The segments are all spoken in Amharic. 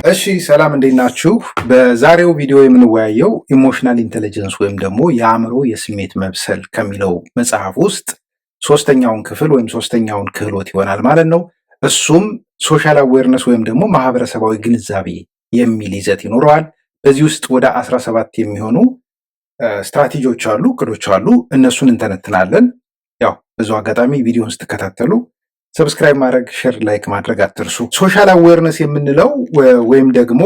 እሺ ሰላም፣ እንዴት ናችሁ? በዛሬው ቪዲዮ የምንወያየው emotional intelligence ወይም ደግሞ የአእምሮ የስሜት መብሰል ከሚለው መጽሐፍ ውስጥ ሶስተኛውን ክፍል ወይም ሶስተኛውን ክህሎት ይሆናል ማለት ነው። እሱም social awareness ወይም ደግሞ ማህበረሰባዊ ግንዛቤ የሚል ይዘት ይኖረዋል። በዚህ ውስጥ ወደ 17 የሚሆኑ ስትራቴጂዎች አሉ፣ እቅዶች አሉ። እነሱን እንተነትናለን። ያው በዚሁ አጋጣሚ ቪዲዮን ስትከታተሉ subscribe ማድረግ፣ share፣ like ማድረግ አትርሱ። Social awareness የምንለው ወይም ደግሞ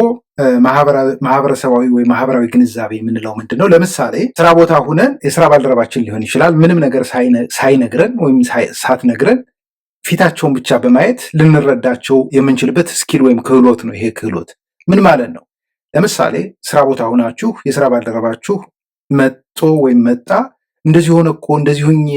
ማህበረሰባዊ ወይም ማህበራዊ ግንዛቤ የምንለው ምንድን ነው? ለምሳሌ ስራ ቦታ ሁነን የስራ ባልደረባችን ሊሆን ይችላል፣ ምንም ነገር ሳይነግረን ወይም ሳትነግረን ፊታቸውን ብቻ በማየት ልንረዳቸው የምንችልበት skill ወይም ክህሎት ነው። ይሄ ክህሎት ምን ማለት ነው? ለምሳሌ ስራ ቦታ ሁናችሁ የስራ ባልደረባችሁ መጦ ወይም መጣ፣ እንደዚህ ሆነ እኮ፣ እንደዚህ ሁኜ፣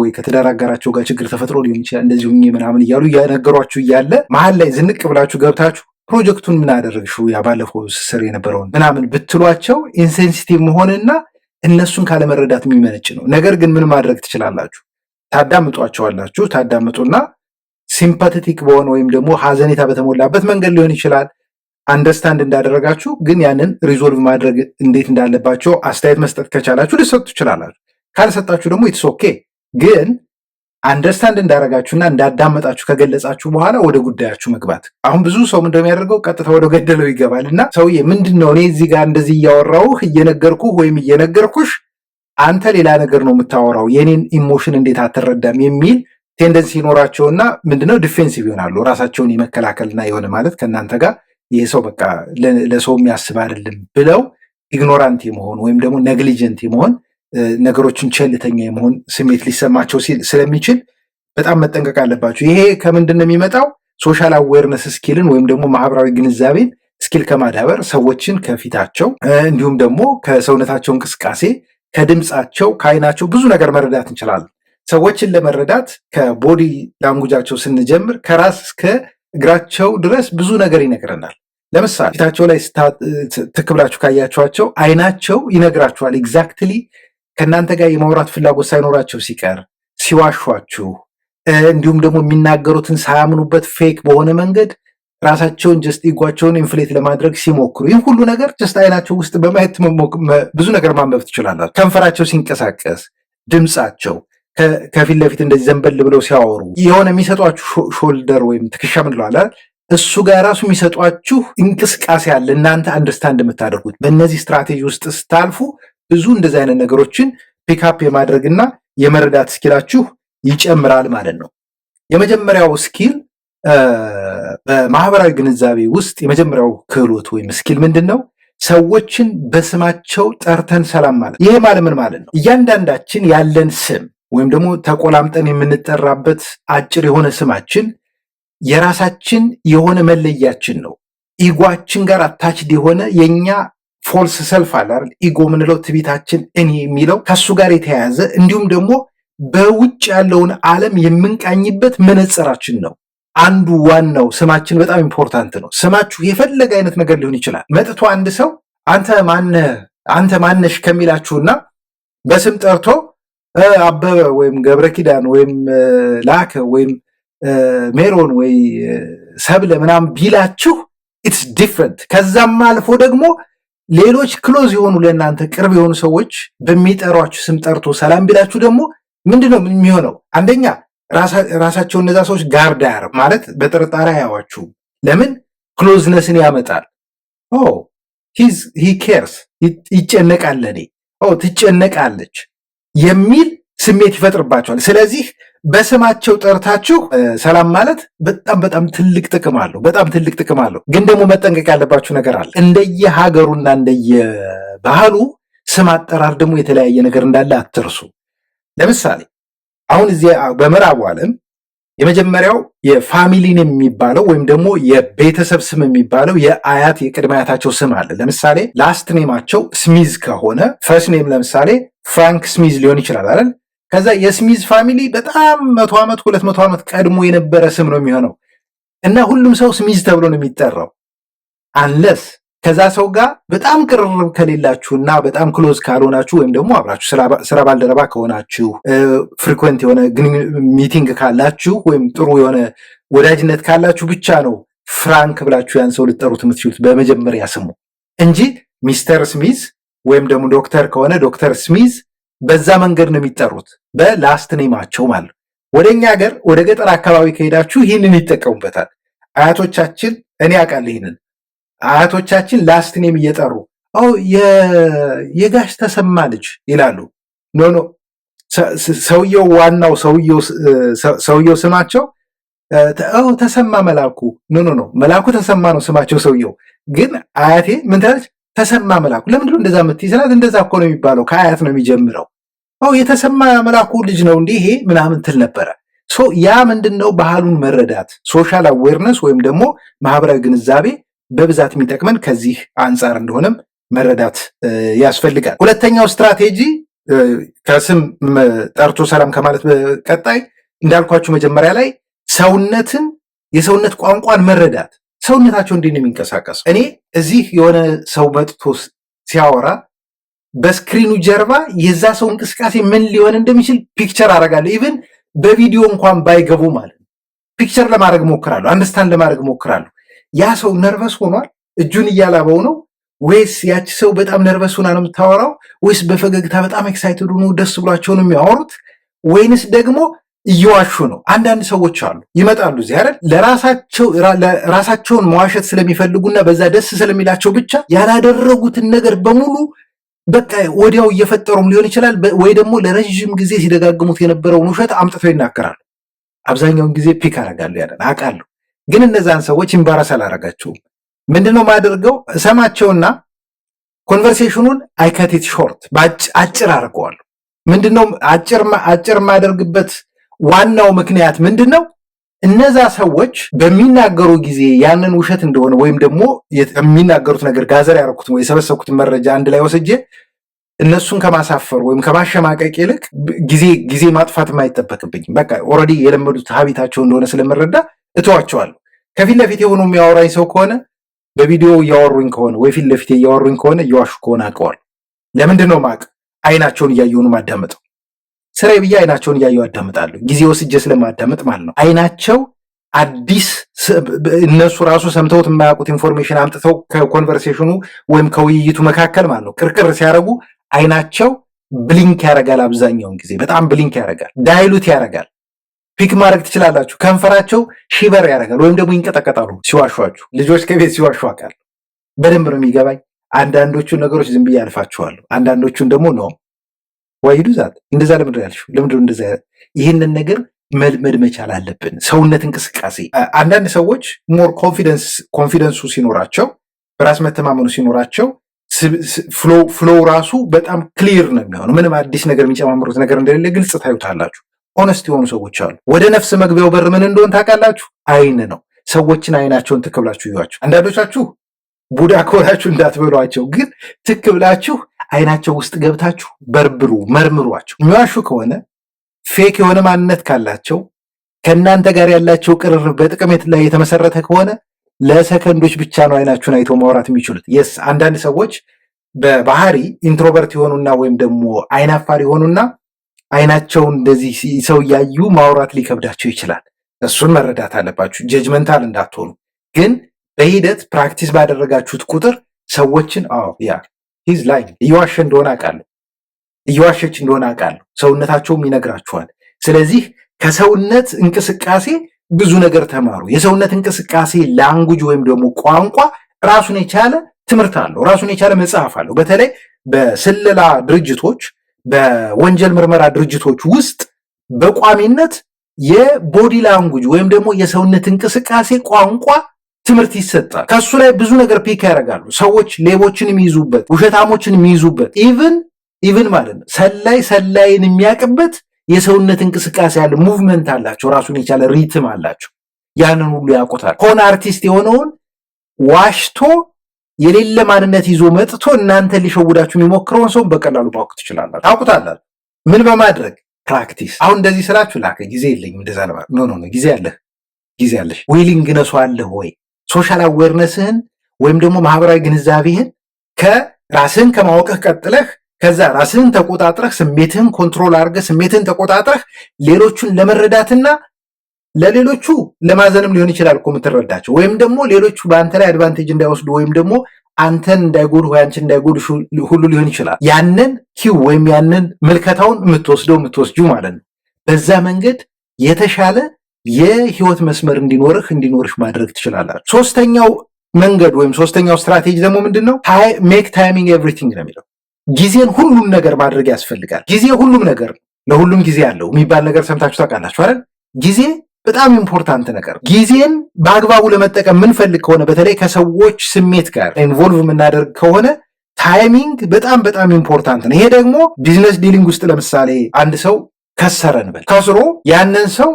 ወይ ከትዳር አጋራቸው ጋር ችግር ተፈጥሮ ሊሆን ይችላል፣ እንደዚህ ሁኜ ምናምን እያሉ እያነገሯችሁ እያለ መሀል ላይ ዝንቅ ብላችሁ ገብታችሁ ፕሮጀክቱን ምን አደረግሽው፣ ያ ባለፈው ስር የነበረውን ምናምን ብትሏቸው insensitive መሆንና እነሱን ካለመረዳት የሚመነጭ ነው። ነገር ግን ምን ማድረግ ትችላላችሁ? ታዳምጧቸዋላችሁ። ታዳምጡና sympathetic በሆነ ወይም ደግሞ ሀዘኔታ በተሞላበት መንገድ ሊሆን ይችላል፣ understand እንዳደረጋችሁ ግን ያንን resolve ማድረግ እንዴት እንዳለባቸው አስተያየት መስጠት ከቻላችሁ ልትሰጡ ትችላላችሁ። ካልሰጣችሁ ደግሞ it's okay። ግን understand እንዳረጋችሁና እንዳዳመጣችሁ ከገለጻችሁ በኋላ ወደ ጉዳያችሁ መግባት። አሁን ብዙ ሰው እንደሚያደርገው ቀጥታ ወደ ገደለው ይገባል እና ሰውዬ፣ ምንድን ነው እኔ እዚህ ጋር እንደዚህ እያወራሁህ፣ እየነገርኩህ ወይም እየነገርኩሽ አንተ ሌላ ነገር ነው የምታወራው፣ የኔን emotion እንዴት አትረዳም የሚል tendency ይኖራቸውና ምንድነው defensive ይሆናሉ። ራሳቸውን የመከላከልና የሆነ ማለት ከእናንተ ጋር ይህ ሰው በቃ ለሰው የሚያስብ አይደለም ብለው ignorant የመሆን ወይም ደግሞ negligent የመሆን፣ ነገሮችን ቸልተኛ የመሆን ስሜት ሊሰማቸው ስለሚችል በጣም መጠንቀቅ አለባቸው። ይሄ ከምንድን ነው የሚመጣው? Social awareness skill ን ወይም ደግሞ ማህበራዊ ግንዛቤን skill ከማዳበር፣ ሰዎችን ከፊታቸው እንዲሁም ደግሞ ከሰውነታቸው እንቅስቃሴ፣ ከድምፃቸው፣ ከአይናቸው ብዙ ነገር መረዳት እንችላለን። ሰዎችን ለመረዳት ከ body language ኣቸው ስንጀምር ከራስ እስከ እግራቸው ድረስ ብዙ ነገር ይነግረናል። ለምሳሌ ፊታቸው ላይ ትክ ብላችሁ ካያችኋቸው አይናቸው ይነግራችኋል። Exactly ከእናንተ ጋር የማውራት ፍላጎት ሳይኖራቸው ሲቀር ሲዋሿችሁ፣ እንዲሁም ደግሞ የሚናገሩትን ሳያምኑበት fake በሆነ መንገድ ራሳቸውን just ego ኣቸውን inflate ለማድረግ ሲሞክሩ፣ ይህ ሁሉ ነገር just አይናቸው ውስጥ በማየት ብዙ ነገር ማንበብ ትችላላችሁ። ከንፈራቸው ሲንቀሳቀስ፣ ድምፃቸው፣ ከፊት ለፊት እንደዚህ ዘንበል ብለው ሲያወሩ የሆነ የሚሰጧችሁ shoulder ወይም ትከሻ ምንለው አለ፣ እሱ ጋር ራሱ የሚሰጧችሁ እንቅስቃሴ አለ። እናንተ understand የምታደርጉት በእነዚህ ስትራቴጂ ውስጥ ስታልፉ ብዙ እንደዚህ አይነት ነገሮችን pick up የማድረግና የመረዳት skill ኣችሁ ይጨምራል ማለት ነው። የመጀመሪያው skill በማህበራዊ ግንዛቤ ውስጥ የመጀመሪያው ክህሎት ወይም skill ምንድን ነው? ሰዎችን በስማቸው ጠርተን ሰላም ማለት። ይሄ ማለት ምን ማለት ነው? እያንዳንዳችን ያለን ስም ወይም ደግሞ ተቆላምጠን የምንጠራበት አጭር የሆነ ስማችን የራሳችን የሆነ መለያችን ነው። Ego ኣችን ጋር attached የሆነ የኛ false self አለ አይደል? Ego የምንለው ትቢታችን፣ እኔ የሚለው ከሱ ጋር የተያያዘ እንዲሁም ደግሞ በውጭ ያለውን ዓለም የምንቃኝበት መነጽራችን ነው። አንዱ ዋናው ስማችን በጣም important ነው። ስማችሁ የፈለገ አይነት ነገር ሊሆን ይችላል። መጥቶ አንድ ሰው አንተ ማነህ፣ አንተ ማነሽ ከሚላችሁና በስም ጠርቶ አበበ ወይም ገብረ ኪዳን ወይም ላከ ወይም ሜሮን ወይ ሰብለ ምናምን ቢላችሁ it's different። ከዛም አልፎ ደግሞ ሌሎች close የሆኑ፣ ለእናንተ ቅርብ የሆኑ ሰዎች በሚጠሯችሁ ስም ጠርቶ ሰላም ቢላችሁ ደግሞ ምንድን ነው የሚሆነው? አንደኛ ራሳቸው እነዛ ሰዎች guard አያረጉ ማለት በጥርጣሬ አያዋችሁም። ለምን? Closeness ን ያመጣል። He cares፣ ይጨነቃል፣ ለኔ፣ ትጨነቃለች የሚል ስሜት ይፈጥርባቸዋል። ስለዚህ በስማቸው ጠርታችሁ ሰላም ማለት በጣም በጣም ትልቅ ጥቅም አለው። በጣም ትልቅ ጥቅም አለው። ግን ደግሞ መጠንቀቅ ያለባችሁ ነገር አለ። እንደየሀገሩና እንደየባህሉ ስም አጠራር ደግሞ የተለያየ ነገር እንዳለ አትርሱ። ለምሳሌ አሁን እዚህ በምዕራቡ ዓለም የመጀመሪያው የ family name የሚባለው ወይም ደግሞ የቤተሰብ ስም የሚባለው የአያት የቅድመ አያታቸው ስም አለ። ለምሳሌ last name ኣቸው ስሚዝ ከሆነ first name ለምሳሌ ፍራንክ ስሚዝ ሊሆን ይችላል አይደል? ከዛ የስሚዝ family በጣም 100 ዓመት፣ 200 ዓመት ቀድሞ የነበረ ስም ነው የሚሆነው እና ሁሉም ሰው ስሚዝ ተብሎ ነው የሚጠራው፣ unless ከዛ ሰው ጋር በጣም ቅርርብ ከሌላችሁ እና በጣም close ካልሆናችሁ ወይም ደግሞ አብራችሁ ስራ ባልደረባ ከሆናችሁ፣ frequent የሆነ meeting ካላችሁ ወይም ጥሩ የሆነ ወዳጅነት ካላችሁ ብቻ ነው። ፍራንክ ብላችሁ ያን ሰው ልትጠሩት የምትችሉት በመጀመሪያ ስሙ እንጂ ሚስተር ስሚዝ ወይም ደግሞ ዶክተር ከሆነ ዶክተር ስሚዝ፣ በዛ መንገድ ነው የሚጠሩት፣ በ last name ኣቸው ማለት ነው። ወደ እኛ ሀገር ወደ ገጠር አካባቢ ከሄዳችሁ ይህንን ይጠቀሙበታል። አያቶቻችን፣ እኔ አውቃለሁ ይህንን፣ አያቶቻችን last name እየጠሩ የጋሽ ተሰማ ልጅ ይላሉ። No, no፣ ሰውየው ዋናው ሰውየው ስማቸው ተሰማ መላኩ፣ no, no, no፣ መላኩ ተሰማ ነው ስማቸው። ሰውየው ግን አያቴ ምን ትላለች? ተሰማ መላኩ። ለምንድነው እንደዛ የምትይ ስላት፣ እንደዛ እኮ ነው የሚባለው፣ ከአያት ነው የሚጀምረው። የተሰማ መላኩ ልጅ ነው እንዲህ ይሄ ምናምን ትል ነበረ። So ያ ምንድን ነው? ባህሉን መረዳት፣ social awareness ወይም ደግሞ ማህበራዊ ግንዛቤ በብዛት የሚጠቅመን ከዚህ አንጻር እንደሆነም መረዳት ያስፈልጋል። ሁለተኛው ስትራቴጂ ከስም ጠርቶ ሰላም ከማለት ቀጣይ እንዳልኳችሁ መጀመሪያ ላይ ሰውነትን፣ የሰውነት ቋንቋን መረዳት፣ ሰውነታቸው እንዴት ነው የሚንቀሳቀስ። እኔ እዚህ የሆነ ሰው መጥቶ ሲያወራ በ screen ኑ ጀርባ የዛ ሰው እንቅስቃሴ ምን ሊሆን እንደሚችል picture አደርጋለሁ። Even በቪዲዮ እንኳን ባይገቡ ማለት ነው። Picture ለማድረግ ሞክራለሁ፣ understand ለማድረግ ሞክራለሁ። ያ ሰው nervous ሆኗል፣ እጁን እያላበው ነው ወይስ ያቺ ሰው በጣም nervous ሆና ነው የምታወራው፣ ወይስ በፈገግታ በጣም excited ሆኖ ደስ ብሏቸው ነው የሚያወሩት፣ ወይንስ ደግሞ እየዋሹ ነው? አንዳንድ ሰዎች አሉ፣ ይመጣሉ እዚህ አይደል፣ ለራሳቸው ራሳቸውን መዋሸት ስለሚፈልጉና በዛ ደስ ስለሚላቸው ብቻ ያላደረጉትን ነገር በሙሉ በቃ ወዲያው እየፈጠሩም ሊሆን ይችላል፣ ወይ ደግሞ ለረዥም ጊዜ ሲደጋግሙት የነበረውን ውሸት አምጥተው ይናገራሉ። አብዛኛውን ጊዜ pick አደርጋለሁ፣ ያለን አውቃለሁ። ግን እነዛን ሰዎች embarrass አላረጋቸውም። ምንድነው ማደርገው? እሰማቸውና conversation ኑን I cut it short፣ አጭር አድርገዋለሁ። ምንድነው አጭር የማደርግበት ዋናው ምክንያት ምንድነው? እነዛ ሰዎች በሚናገሩ ጊዜ ያንን ውሸት እንደሆነ ወይም ደግሞ የሚናገሩት ነገር gather ያደረኩትን ወይ የሰበሰብኩትን መረጃ አንድ ላይ ወስጄ እነሱን ከማሳፈር ወይም ከማሸማቀቅ ይልቅ ጊዜ ማጥፋት አይጠበቅብኝም። በቃ already የለመዱት habit ኣቸው እንደሆነ ስለምረዳ እተዋቸዋለሁ። ከፊት ለፊት የሆኑ የሚያወራኝ ሰው ከሆነ፣ በቪዲዮ እያወሩኝ ከሆነ ወይ ፊት ለፊት እያወሩኝ ከሆነ፣ እየዋሹ ከሆነ አውቀዋለሁ። ለምንድን ነው ማቅ? አይናቸውን እያየሁ ነው ማዳመጠው። ስራዬ ብዬ አይናቸውን እያየሁ አዳምጣለሁ። ጊዜ ወስጄ ስለማዳምጥ ማለት ነው። አይናቸው አዲስ፣ እነሱ ራሱ ሰምተውት የማያውቁት information አምጥተው ከ conversation ኑ ወይም ከውይይቱ መካከል ማለት ነው ቅርቅር ሲያደርጉ አይናቸው blink ያደርጋል። አብዛኛውን ጊዜ በጣም blink ያደርጋል፣ dilate ያደርጋል። Pick ማድረግ ትችላላችሁ። ከንፈራቸው shiver ያደርጋል ወይም ደግሞ ይንቀጠቀጣሉ ሲዋሿችሁ። ልጆች ከቤት ሲዋሹ አውቃለሁ። በደንብ ነው የሚገባኝ። አንዳንዶቹን ነገሮች ዝም ብዬ አልፋችኋለሁ። አንዳንዶቹን ደግሞ no, why you do that፣ እንደዛ ለምንድን ያልሽው? ለምንድን እንደዛ? ይህንን ነገር መልመድ መቻል አለብን። ሰውነት እንቅስቃሴ፣ አንዳንድ ሰዎች more confidence ኡ ሲኖራቸው፣ በራስ መተማመኑ ሲኖራቸው flow ራሱ በጣም clear ነው የሚሆነው። ምንም አዲስ ነገር የሚጨማምሩት ነገር እንደሌለ ግልጽ ታዩታላችሁ። Honest የሆኑ ሰዎች አሉ። ወደ ነፍስ መግቢያው በር ምን እንደሆን ታውቃላችሁ? አይን ነው። ሰዎችን አይናቸውን ትክ ብላችሁ እዩዋቸው። አንዳንዶቻችሁ ቡዳ ከሆናችሁ እንዳትበሏቸው፣ ግን ትክ ብላችሁ አይናቸው ውስጥ ገብታችሁ በርብሩ፣ መርምሯቸው። የሚዋሹ ከሆነ፣ fake የሆነ ማንነት ካላቸው፣ ከእናንተ ጋር ያላቸው ቅርርብ በጥቅም ላይ የተመሰረተ ከሆነ ለሰከንዶች ብቻ ነው አይናችሁን አይተው ማውራት የሚችሉት። Yes፣ አንዳንድ ሰዎች በባህሪ introvert የሆኑና ወይም ደግሞ አይናፋር የሆኑና አይናቸውን እንደዚህ ሰው እያዩ ማውራት ሊከብዳቸው ይችላል። እሱን መረዳት አለባችሁ፣ judgmental እንዳትሆኑ። ግን በሂደት practice ባደረጋችሁት ቁጥር ሰዎችን yeah, he's lying፣ እየዋሸ እንደሆነ አውቃለሁ፣ እየዋሸች እንደሆነ አውቃለሁ። ሰውነታቸውም ይነግራችኋል። ስለዚህ ከሰውነት እንቅስቃሴ ብዙ ነገር ተማሩ። የሰውነት እንቅስቃሴ language ወይም ደግሞ ቋንቋ ራሱን የቻለ ትምህርት አለው፣ ራሱን የቻለ መጽሐፍ አለው። በተለይ በስለላ ድርጅቶች፣ በወንጀል ምርመራ ድርጅቶች ውስጥ በቋሚነት የ body language ወይም ደግሞ የሰውነት እንቅስቃሴ ቋንቋ ትምህርት ይሰጣል። ከሱ ላይ ብዙ ነገር pick ያደርጋሉ ሰዎች፣ ሌቦችን የሚይዙበት፣ ውሸታሞችን የሚይዙበት፣ even ማለት ነው ሰላይ ሰላይን የሚያውቅበት የሰውነት እንቅስቃሴ ያለ movement አላቸው። ራሱን የቻለ rhythm አላቸው። ያንን ሁሉ ያውቁታል። Con artist የሆነውን፣ ዋሽቶ የሌለ ማንነት ይዞ መጥቶ እናንተ ሊሸውዳችሁ የሚሞክረውን ሰው በቀላሉ ማወቅ ትችላላችሁ። ታውቁታላችሁ። ምን በማድረግ? Practice። አሁን እንደዚህ ስላችሁ ላከ ጊዜ የለኝም እንደዛ ለማለት፣ no, no፣ ጊዜ አለህ፣ ጊዜ አለሽ። Willingness ኡ አለህ ወይ? Social awareness ህን ወይም ደግሞ ማህበራዊ ግንዛቤህን ከራስህን ከማወቅህ ቀጥለህ ከዛ ራስህን ተቆጣጥረህ፣ ስሜትህን control አድርገህ፣ ስሜትህን ተቆጣጥረህ ሌሎቹን ለመረዳትና ለሌሎቹ ለማዘንም ሊሆን ይችላል እኮ የምትረዳቸው፣ ወይም ደግሞ ሌሎቹ በአንተ ላይ advantage እንዳይወስዱ ወይም ደግሞ አንተን እንዳይጎዱ ወይ አንቺን እንዳይጎዱ ሁሉ ሊሆን ይችላል። ያንን cue ወይም ያንን ምልከታውን የምትወስደው የምትወስጂው ማለት ነው። በዛ መንገድ የተሻለ የህይወት መስመር እንዲኖርህ እንዲኖርሽ ማድረግ ትችላላችሁ። ሶስተኛው መንገድ ወይም ሶስተኛው ስትራቴጂ ደግሞ ምንድን ነው? Make timing everything ነው የሚለው። ጊዜን ሁሉም ነገር ማድረግ ያስፈልጋል። ጊዜ ሁሉም ነገር ነው። ለሁሉም ጊዜ አለው የሚባል ነገር ሰምታችሁ ታውቃላችሁ አይደል? ጊዜ በጣም important ነገር። ጊዜን በአግባቡ ለመጠቀም የምንፈልግ ከሆነ፣ በተለይ ከሰዎች ስሜት ጋር involve የምናደርግ ከሆነ timing በጣም በጣም important ነው። ይሄ ደግሞ business dealing ውስጥ ለምሳሌ አንድ ሰው ከሰረ እንበል። ከስሮ ያንን ሰው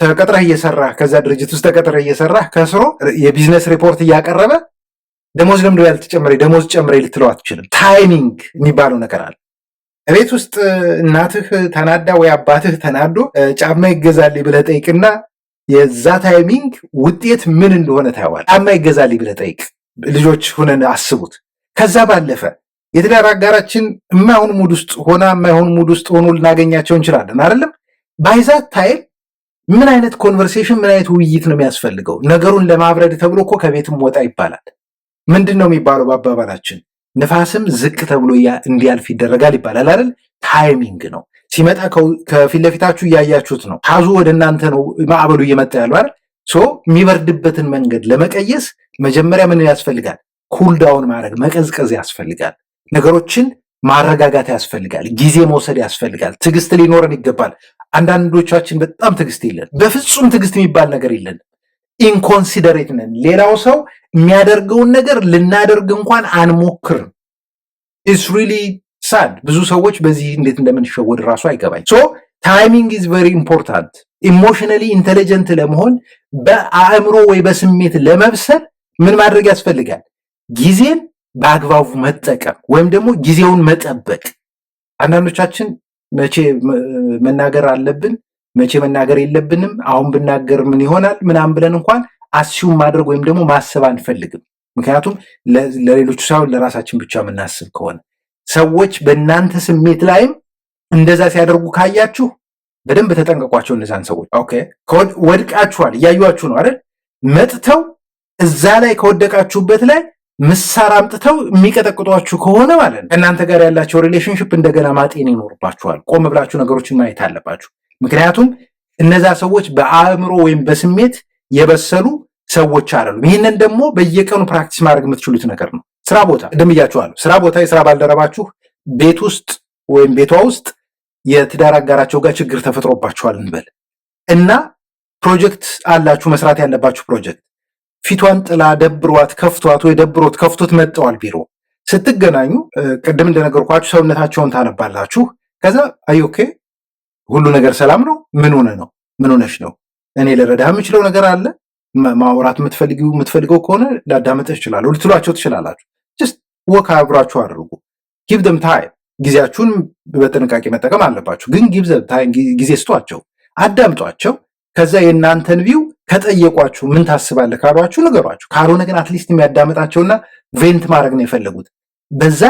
ተቀጥረህ እየሰራህ፣ ከዛ ድርጅት ውስጥ ተቀጥረህ እየሰራህ ከስሮ የ business report እያቀረበ ደሞዝ ለምንድነው ያልተጨመረ፣ ደሞዝ ጨምሬ ልትለው አትችልም። Timing የሚባለው ነገር አለ። ቤት ውስጥ እናትህ ተናዳ ወይ አባትህ ተናዶ ጫማ ይገዛልኝ ብለህ ጠይቅና የዛ timing ውጤት ምን እንደሆነ ታየዋል። ጫማ ይገዛልኝ ብለህ ጠይቅ። ልጆች ሁነን አስቡት። ከዛ ባለፈ የትዳር አጋራችን የማይሆን mood ውስጥ ሆና የማይሆን mood ውስጥ ሆኖ ልናገኛቸው እንችላለን፣ አይደለም? By that time ምን አይነት conversation፣ ምን አይነት ውይይት ነው የሚያስፈልገው? ነገሩን ለማብረድ ተብሎ እኮ ከቤትም ወጣ ይባላል። ምንድን ነው የሚባለው? በአባባላችን ንፋስም ዝቅ ተብሎ እንዲያልፍ ይደረጋል ይባላል አይደል? Timing ነው። ሲመጣ ከፊት ለፊታችሁ እያያችሁት ነው። ሀዙ ወደ እናንተ ነው ማዕበሉ እየመጣ ያለው አይደል? So የሚበርድበትን መንገድ ለመቀየስ መጀመሪያ ምን ያስፈልጋል? Cool down ማድረግ፣ መቀዝቀዝ ያስፈልጋል። ነገሮችን ማረጋጋት ያስፈልጋል። ጊዜ መውሰድ ያስፈልጋል። ትዕግስት ሊኖረን ይገባል። አንዳንዶቻችን በጣም ትዕግስት የለን። በፍጹም ትዕግስት የሚባል ነገር የለን። Inconsiderate ነን። ሌላው ሰው የሚያደርገውን ነገር ልናደርግ እንኳን አንሞክርም። It's really sad። ብዙ ሰዎች በዚህ እንዴት እንደምንሸወድ እራሱ አይገባኝ። So timing is very important። Emotionally intelligent ለመሆን፣ በአእምሮ ወይ በስሜት ለመብሰል ምን ማድረግ ያስፈልጋል? ጊዜን በአግባቡ መጠቀም ወይም ደግሞ ጊዜውን መጠበቅ። አንዳንዶቻችን መቼ መናገር አለብን፣ መቼ መናገር የለብንም፣ አሁን ብናገር ምን ይሆናል ምናምን ብለን እንኳን assume ማድረግ ወይም ደግሞ ማሰብ አንፈልግም። ምክንያቱም ለሌሎቹ ሳይሆን ለራሳችን ብቻ የምናስብ ከሆነ፣ ሰዎች በእናንተ ስሜት ላይም እንደዛ ሲያደርጉ ካያችሁ በደንብ ተጠንቀቋቸው እነዛን ሰዎች። Okay፣ ወድቃችኋል፣ እያዩችሁ ነው አይደል? መጥተው እዛ ላይ ከወደቃችሁበት ላይ ምሳር አምጥተው የሚቀጠቅጧችሁ ከሆነ ማለት ነው ከእናንተ ጋር ያላቸው relationship እንደገና ማጤን ይኖርባችኋል። ቆም ብላችሁ ነገሮችን ማየት አለባችሁ። ምክንያቱም እነዛ ሰዎች በአእምሮ ወይም በስሜት የበሰሉ ሰዎች አይደሉም። ይህንን ደግሞ በየቀኑ practice ማድረግ የምትችሉት ነገር ነው። ስራ ቦታ ቅድም ብያችኋለሁ። ስራ ቦታ የስራ ባልደረባችሁ ቤት ውስጥ ወይም ቤቷ ውስጥ የትዳር አጋራቸው ጋር ችግር ተፈጥሮባችኋል እንበል እና ፕሮጀክት አላችሁ፣ መስራት ያለባችሁ ፕሮጀክት። ፊቷን ጥላ ደብሯት ከፍቷት ወይ ደብሮት ከፍቶት መጥተዋል። ቢሮ ስትገናኙ ቅድም እንደነገርኳችሁ ሰውነታቸውን ታነባላችሁ። ከዛ are you okay፣ ሁሉ ነገር ሰላም ነው? ምን ሆነ ነው? ምን ሆነሽ ነው? እኔ ልረዳህ የምችለው ነገር አለ? ማውራት የምትፈልጊው የምትፈልገው ከሆነ ላዳምጥህ እችላለሁ ልትሏቸው ትችላላችሁ። Just walk አብራችሁ አድርጉ። Give them time። ጊዜያችሁን በጥንቃቄ መጠቀም አለባችሁ፣ ግን give them time፣ ጊዜ ስጧቸው፣ አዳምጧቸው። ከዛ የእናንተን view ከጠየቋችሁ፣ ምን ታስባለህ ካሏችሁ ንገሯቸው። ካልሆነ ግን at least የሚያዳምጣቸውና vent ማድረግ ነው የፈለጉት። በዛ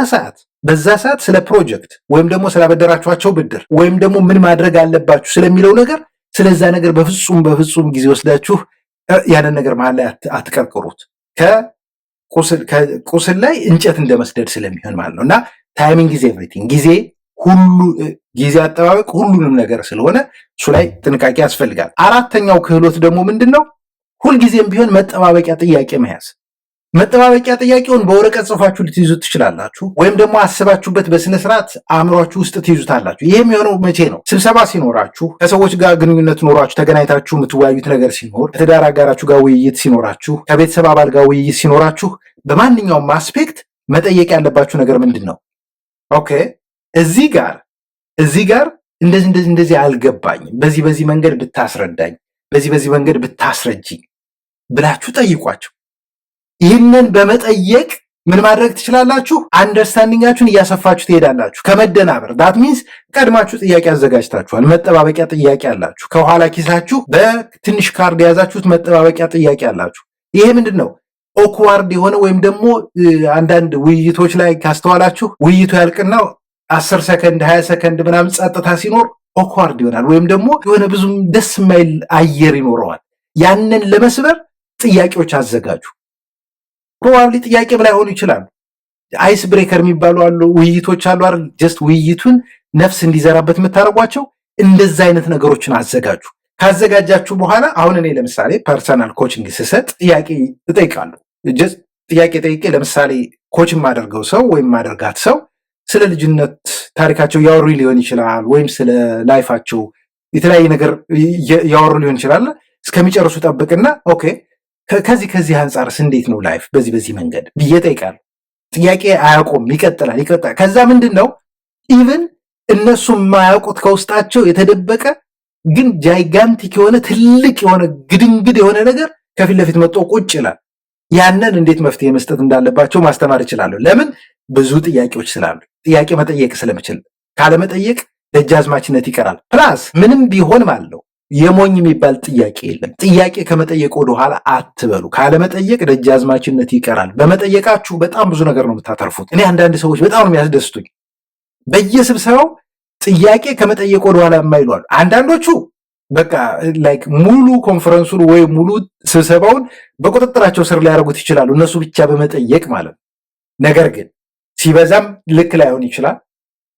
ሰዓት ስለ ፕሮጀክት ወይም ደግሞ ስላበደራችኋቸው ብድር ወይም ደግሞ ምን ማድረግ አለባችሁ ስለሚለው ነገር፣ ስለዛ ነገር በፍጹም በፍጹም ጊዜ ወስዳችሁ ያንን ነገር መሀል ላይ አትቀርቅሩት። ከቁስል ላይ እንጨት እንደ መስደድ ስለሚሆን ማለት ነው። እና timing is everything። ጊዜ ሁሉ፣ ጊዜ አጠባበቅ ሁሉንም ነገር ስለሆነ እሱ ላይ ጥንቃቄ ያስፈልጋል። አራተኛው ክህሎት ደግሞ ምንድን ነው? ሁልጊዜም ቢሆን መጠባበቂያ ጥያቄ መያዝ። መጠባበቂያ ጥያቄውን በወረቀት ጽፋችሁ ልትይዙት ትችላላችሁ፣ ወይም ደግሞ አስባችሁበት በስነ ስርዓት አእምሯችሁ ውስጥ ትይዙታላችሁ። ይህ የሚሆነው መቼ ነው? ስብሰባ ሲኖራችሁ፣ ከሰዎች ጋር ግንኙነት ኖሯችሁ ተገናኝታችሁ የምትወያዩት ነገር ሲኖር፣ ከትዳር አጋራችሁ ጋር ውይይት ሲኖራችሁ፣ ከቤተሰብ አባል ጋር ውይይት ሲኖራችሁ፣ በማንኛውም aspect መጠየቅ ያለባችሁ ነገር ምንድን ነው? Okay፣ እዚህ ጋር እንደዚህ እንደዚህ እንደዚህ አልገባኝም፣ በዚህ በዚህ መንገድ ብታስረዳኝ፣ በዚህ በዚህ መንገድ ብታስረጂኝ ብላችሁ ጠይቋቸው። ይህንን በመጠየቅ ምን ማድረግ ትችላላችሁ? Understanding ኣችሁን እያሰፋችሁ ትሄዳላችሁ። ከመደናበር፣ that means ቀድማችሁ ጥያቄ አዘጋጅታችኋል። መጠባበቂያ ጥያቄ አላችሁ። ከኋላ ኪሳችሁ በትንሽ ካርድ የያዛችሁት መጠባበቂያ ጥያቄ አላችሁ። ይሄ ምንድን ነው? Awkward የሆነ ወይም ደግሞ አንዳንድ ውይይቶች ላይ ካስተዋላችሁ ውይይቱ ያልቅና 10 ሰከንድ፣ 20 ሰከንድ ምናምን ጸጥታ ሲኖር Awkward ይሆናል፣ ወይም ደግሞ የሆነ ብዙም ደስ የማይል አየር ይኖረዋል። ያንን ለመስበር ጥያቄዎች አዘጋጁ። Probably ጥያቄም ላይሆኑ ይችላሉ። Ice breaker የሚባሉ አሉ፣ ውይይቶች አሉ አይደል? Just ውይይቱን ነፍስ እንዲዘራበት የምታደርጓቸው እንደዛ አይነት ነገሮችን አዘጋጁ። ካዘጋጃችሁ በኋላ፣ አሁን እኔ ለምሳሌ personal coaching ስሰጥ ጥያቄ እጠይቃለሁ። Just ጥያቄ ጠይቄ፣ ለምሳሌ coach የማደርገው ሰው ወይም የማደርጋት ሰው ስለ ልጅነት ታሪካቸው እያወሩ ሊሆን ይችላል፣ ወይም ስለ life ኣቸው የተለያየ ነገር እያወሩ ሊሆን ይችላል። እስከሚጨርሱ ጠብቅና okay፣ ከዚህ ከዚህ አንጻርስ እንዴት ነው life በዚህ በዚህ መንገድ ብዬ እጠይቃለሁ። ጥያቄ አያቆም፣ ይቀጥላል፣ ይቀጥላል። ከዛ ምንድን ነው፣ even እነሱ የማያውቁት ከውስጣቸው የተደበቀ ግን gigantic የሆነ፣ ትልቅ የሆነ፣ ግድንግድ የሆነ ነገር ከፊት ለፊት መጥቶ ቁጭ ይላል። ያንን እንዴት መፍትሄ መስጠት እንዳለባቸው ማስተማር እችላለሁ። ለምን? ብዙ ጥያቄዎች ስላሉ፣ ጥያቄ መጠየቅ ስለምችል። ካለመጠየቅ ደጃዝማችነት ይቀራል። Plus ምንም ቢሆን ማለት ነው የሞኝ የሚባል ጥያቄ የለም። ጥያቄ ከመጠየቅ ወደኋላ አትበሉ። ካለመጠየቅ ደጃዝማችነት ይቀራል። በመጠየቃችሁ በጣም ብዙ ነገር ነው የምታተርፉት። እኔ አንዳንድ ሰዎች በጣም ነው የሚያስደስቱኝ። በየስብሰባው ጥያቄ ከመጠየቅ ወደኋላ የማይሉ አሉ። አንዳንዶቹ በቃ like ሙሉ ኮንፈረንሱን ወይም ሙሉ ስብሰባውን በቁጥጥራቸው ስር ሊያደርጉት ይችላሉ፣ እነሱ ብቻ በመጠየቅ ማለት ነው። ነገር ግን ሲበዛም ልክ ላይሆን ይችላል።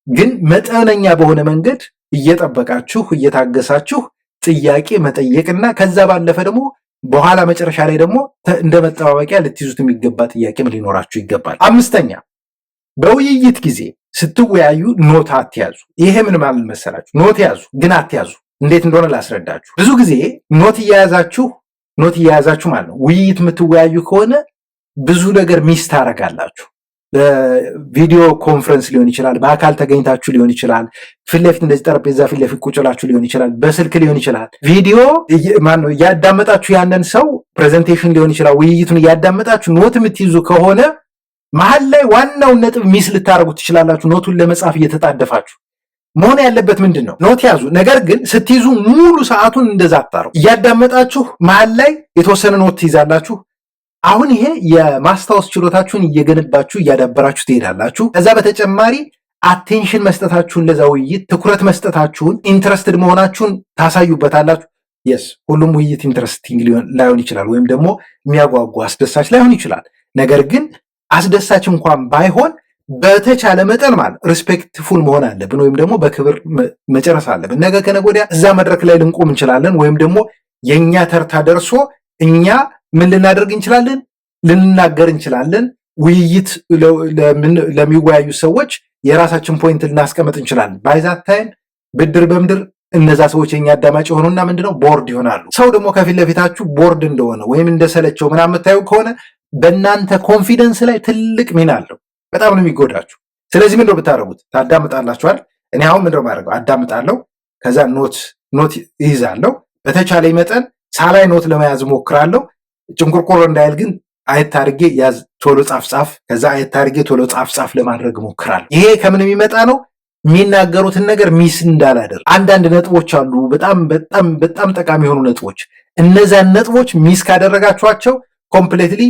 ግን መጠነኛ በሆነ መንገድ እየጠበቃችሁ፣ እየታገሳችሁ ጥያቄ መጠየቅና ከዛ ባለፈ ደግሞ በኋላ መጨረሻ ላይ ደግሞ እንደ መጠባበቂያ ልትይዙት የሚገባ ጥያቄም ሊኖራችሁ ይገባል። አምስተኛ፣ በውይይት ጊዜ ስትወያዩ note አትያዙ። ይሄ ምን ማለት መሰላችሁ? Note ያዙ ግን አትያዙ። እንዴት እንደሆነ ላስረዳችሁ። ብዙ ጊዜ note እየያዛችሁ ማለት ነው፣ ውይይት የምትወያዩ ከሆነ ብዙ ነገር miss ታደርጋላችሁ። በ video conference ሊሆን ይችላል፣ በአካል ተገኝታችሁ ሊሆን ይችላል፣ ፊት ለፊት እንደዚህ ጠረጴዛ ፊት ለፊት ቁጭ ብላችሁ ሊሆን ይችላል፣ በስልክ ሊሆን ይችላል። ቪዲዮ ማነው እያዳመጣችሁ ያንን ሰው presentation ሊሆን ይችላል፣ ውይይቱን እያዳመጣችሁ note የምትይዙ ከሆነ መሀል ላይ ዋናውን ነጥብ miss ልታደርጉት ትችላላችሁ። Note ኡን ለመጻፍ እየተጣደፋችሁ። መሆን ያለበት ምንድን ነው? Note ያዙ። ነገር ግን ስትይዙ ሙሉ ሰዓቱን እንደዛ አታርጉ። እያዳመጣችሁ መሀል ላይ የተወሰነ note ትይዛላችሁ። አሁን ይሄ የማስታወስ ችሎታችሁን እየገነባችሁ፣ እያዳበራችሁ ትሄዳላችሁ። ከዛ በተጨማሪ attention መስጠታችሁን፣ ለዛ ውይይት ትኩረት መስጠታችሁን፣ interested መሆናችሁን ታሳዩበታላችሁ። Yes፣ ሁሉም ውይይት interesting ላይሆን ይችላል፣ ወይም ደግሞ የሚያጓጓ፣ አስደሳች ላይሆን ይችላል። ነገር ግን አስደሳች እንኳን ባይሆን በተቻለ መጠን ማለት respectful መሆን አለብን፣ ወይም ደግሞ በክብር መጨረስ አለብን። ነገ ከነገ ወዲያ እዛ መድረክ ላይ ልንቆም እንችላለን፣ ወይም ደግሞ የእኛ ተርታ ደርሶ እኛ ምን ልናደርግ እንችላለን? ልንናገር እንችላለን። ውይይት ለሚወያዩ ሰዎች የራሳችን point ልናስቀምጥ እንችላለን። By that time ብድር በምድር እነዛ ሰዎች የኛ አዳማጭ የሆኑና ምንድነው bored ይሆናሉ። ሰው ደግሞ ከፊት ለፊታችሁ bored እንደሆነ ወይም እንደሰለቸው ምናምን የምታዩ ከሆነ በእናንተ confidence ላይ ትልቅ ሚና አለው። በጣም ነው የሚጎዳችሁ። ስለዚህ ምንድነው ብታደርጉት? ታዳምጣላችኋል። እኔ አሁን ምንድነው የማደርገው? አዳምጣለሁ፣ ከዛ note ይይዛለሁ። በተቻለ መጠን ሳላይ note ለመያዝ ሞክራለሁ። ጭንቁርቁር እንዳይል ግን አየት አድርጌ ያዝ፣ ቶሎ ጻፍ ጻፍ፣ ከዛ አየት አድርጌ ቶሎ ጻፍ ጻፍ ለማድረግ ሞክራለሁ። ይሄ ከምን የሚመጣ ነው? የሚናገሩትን ነገር miss እንዳላደርግ። አንዳንድ ነጥቦች አሉ፣ በጣም በጣም በጣም ጠቃሚ የሆኑ ነጥቦች። እነዚያን ነጥቦች miss ካደረጋችኋቸው completely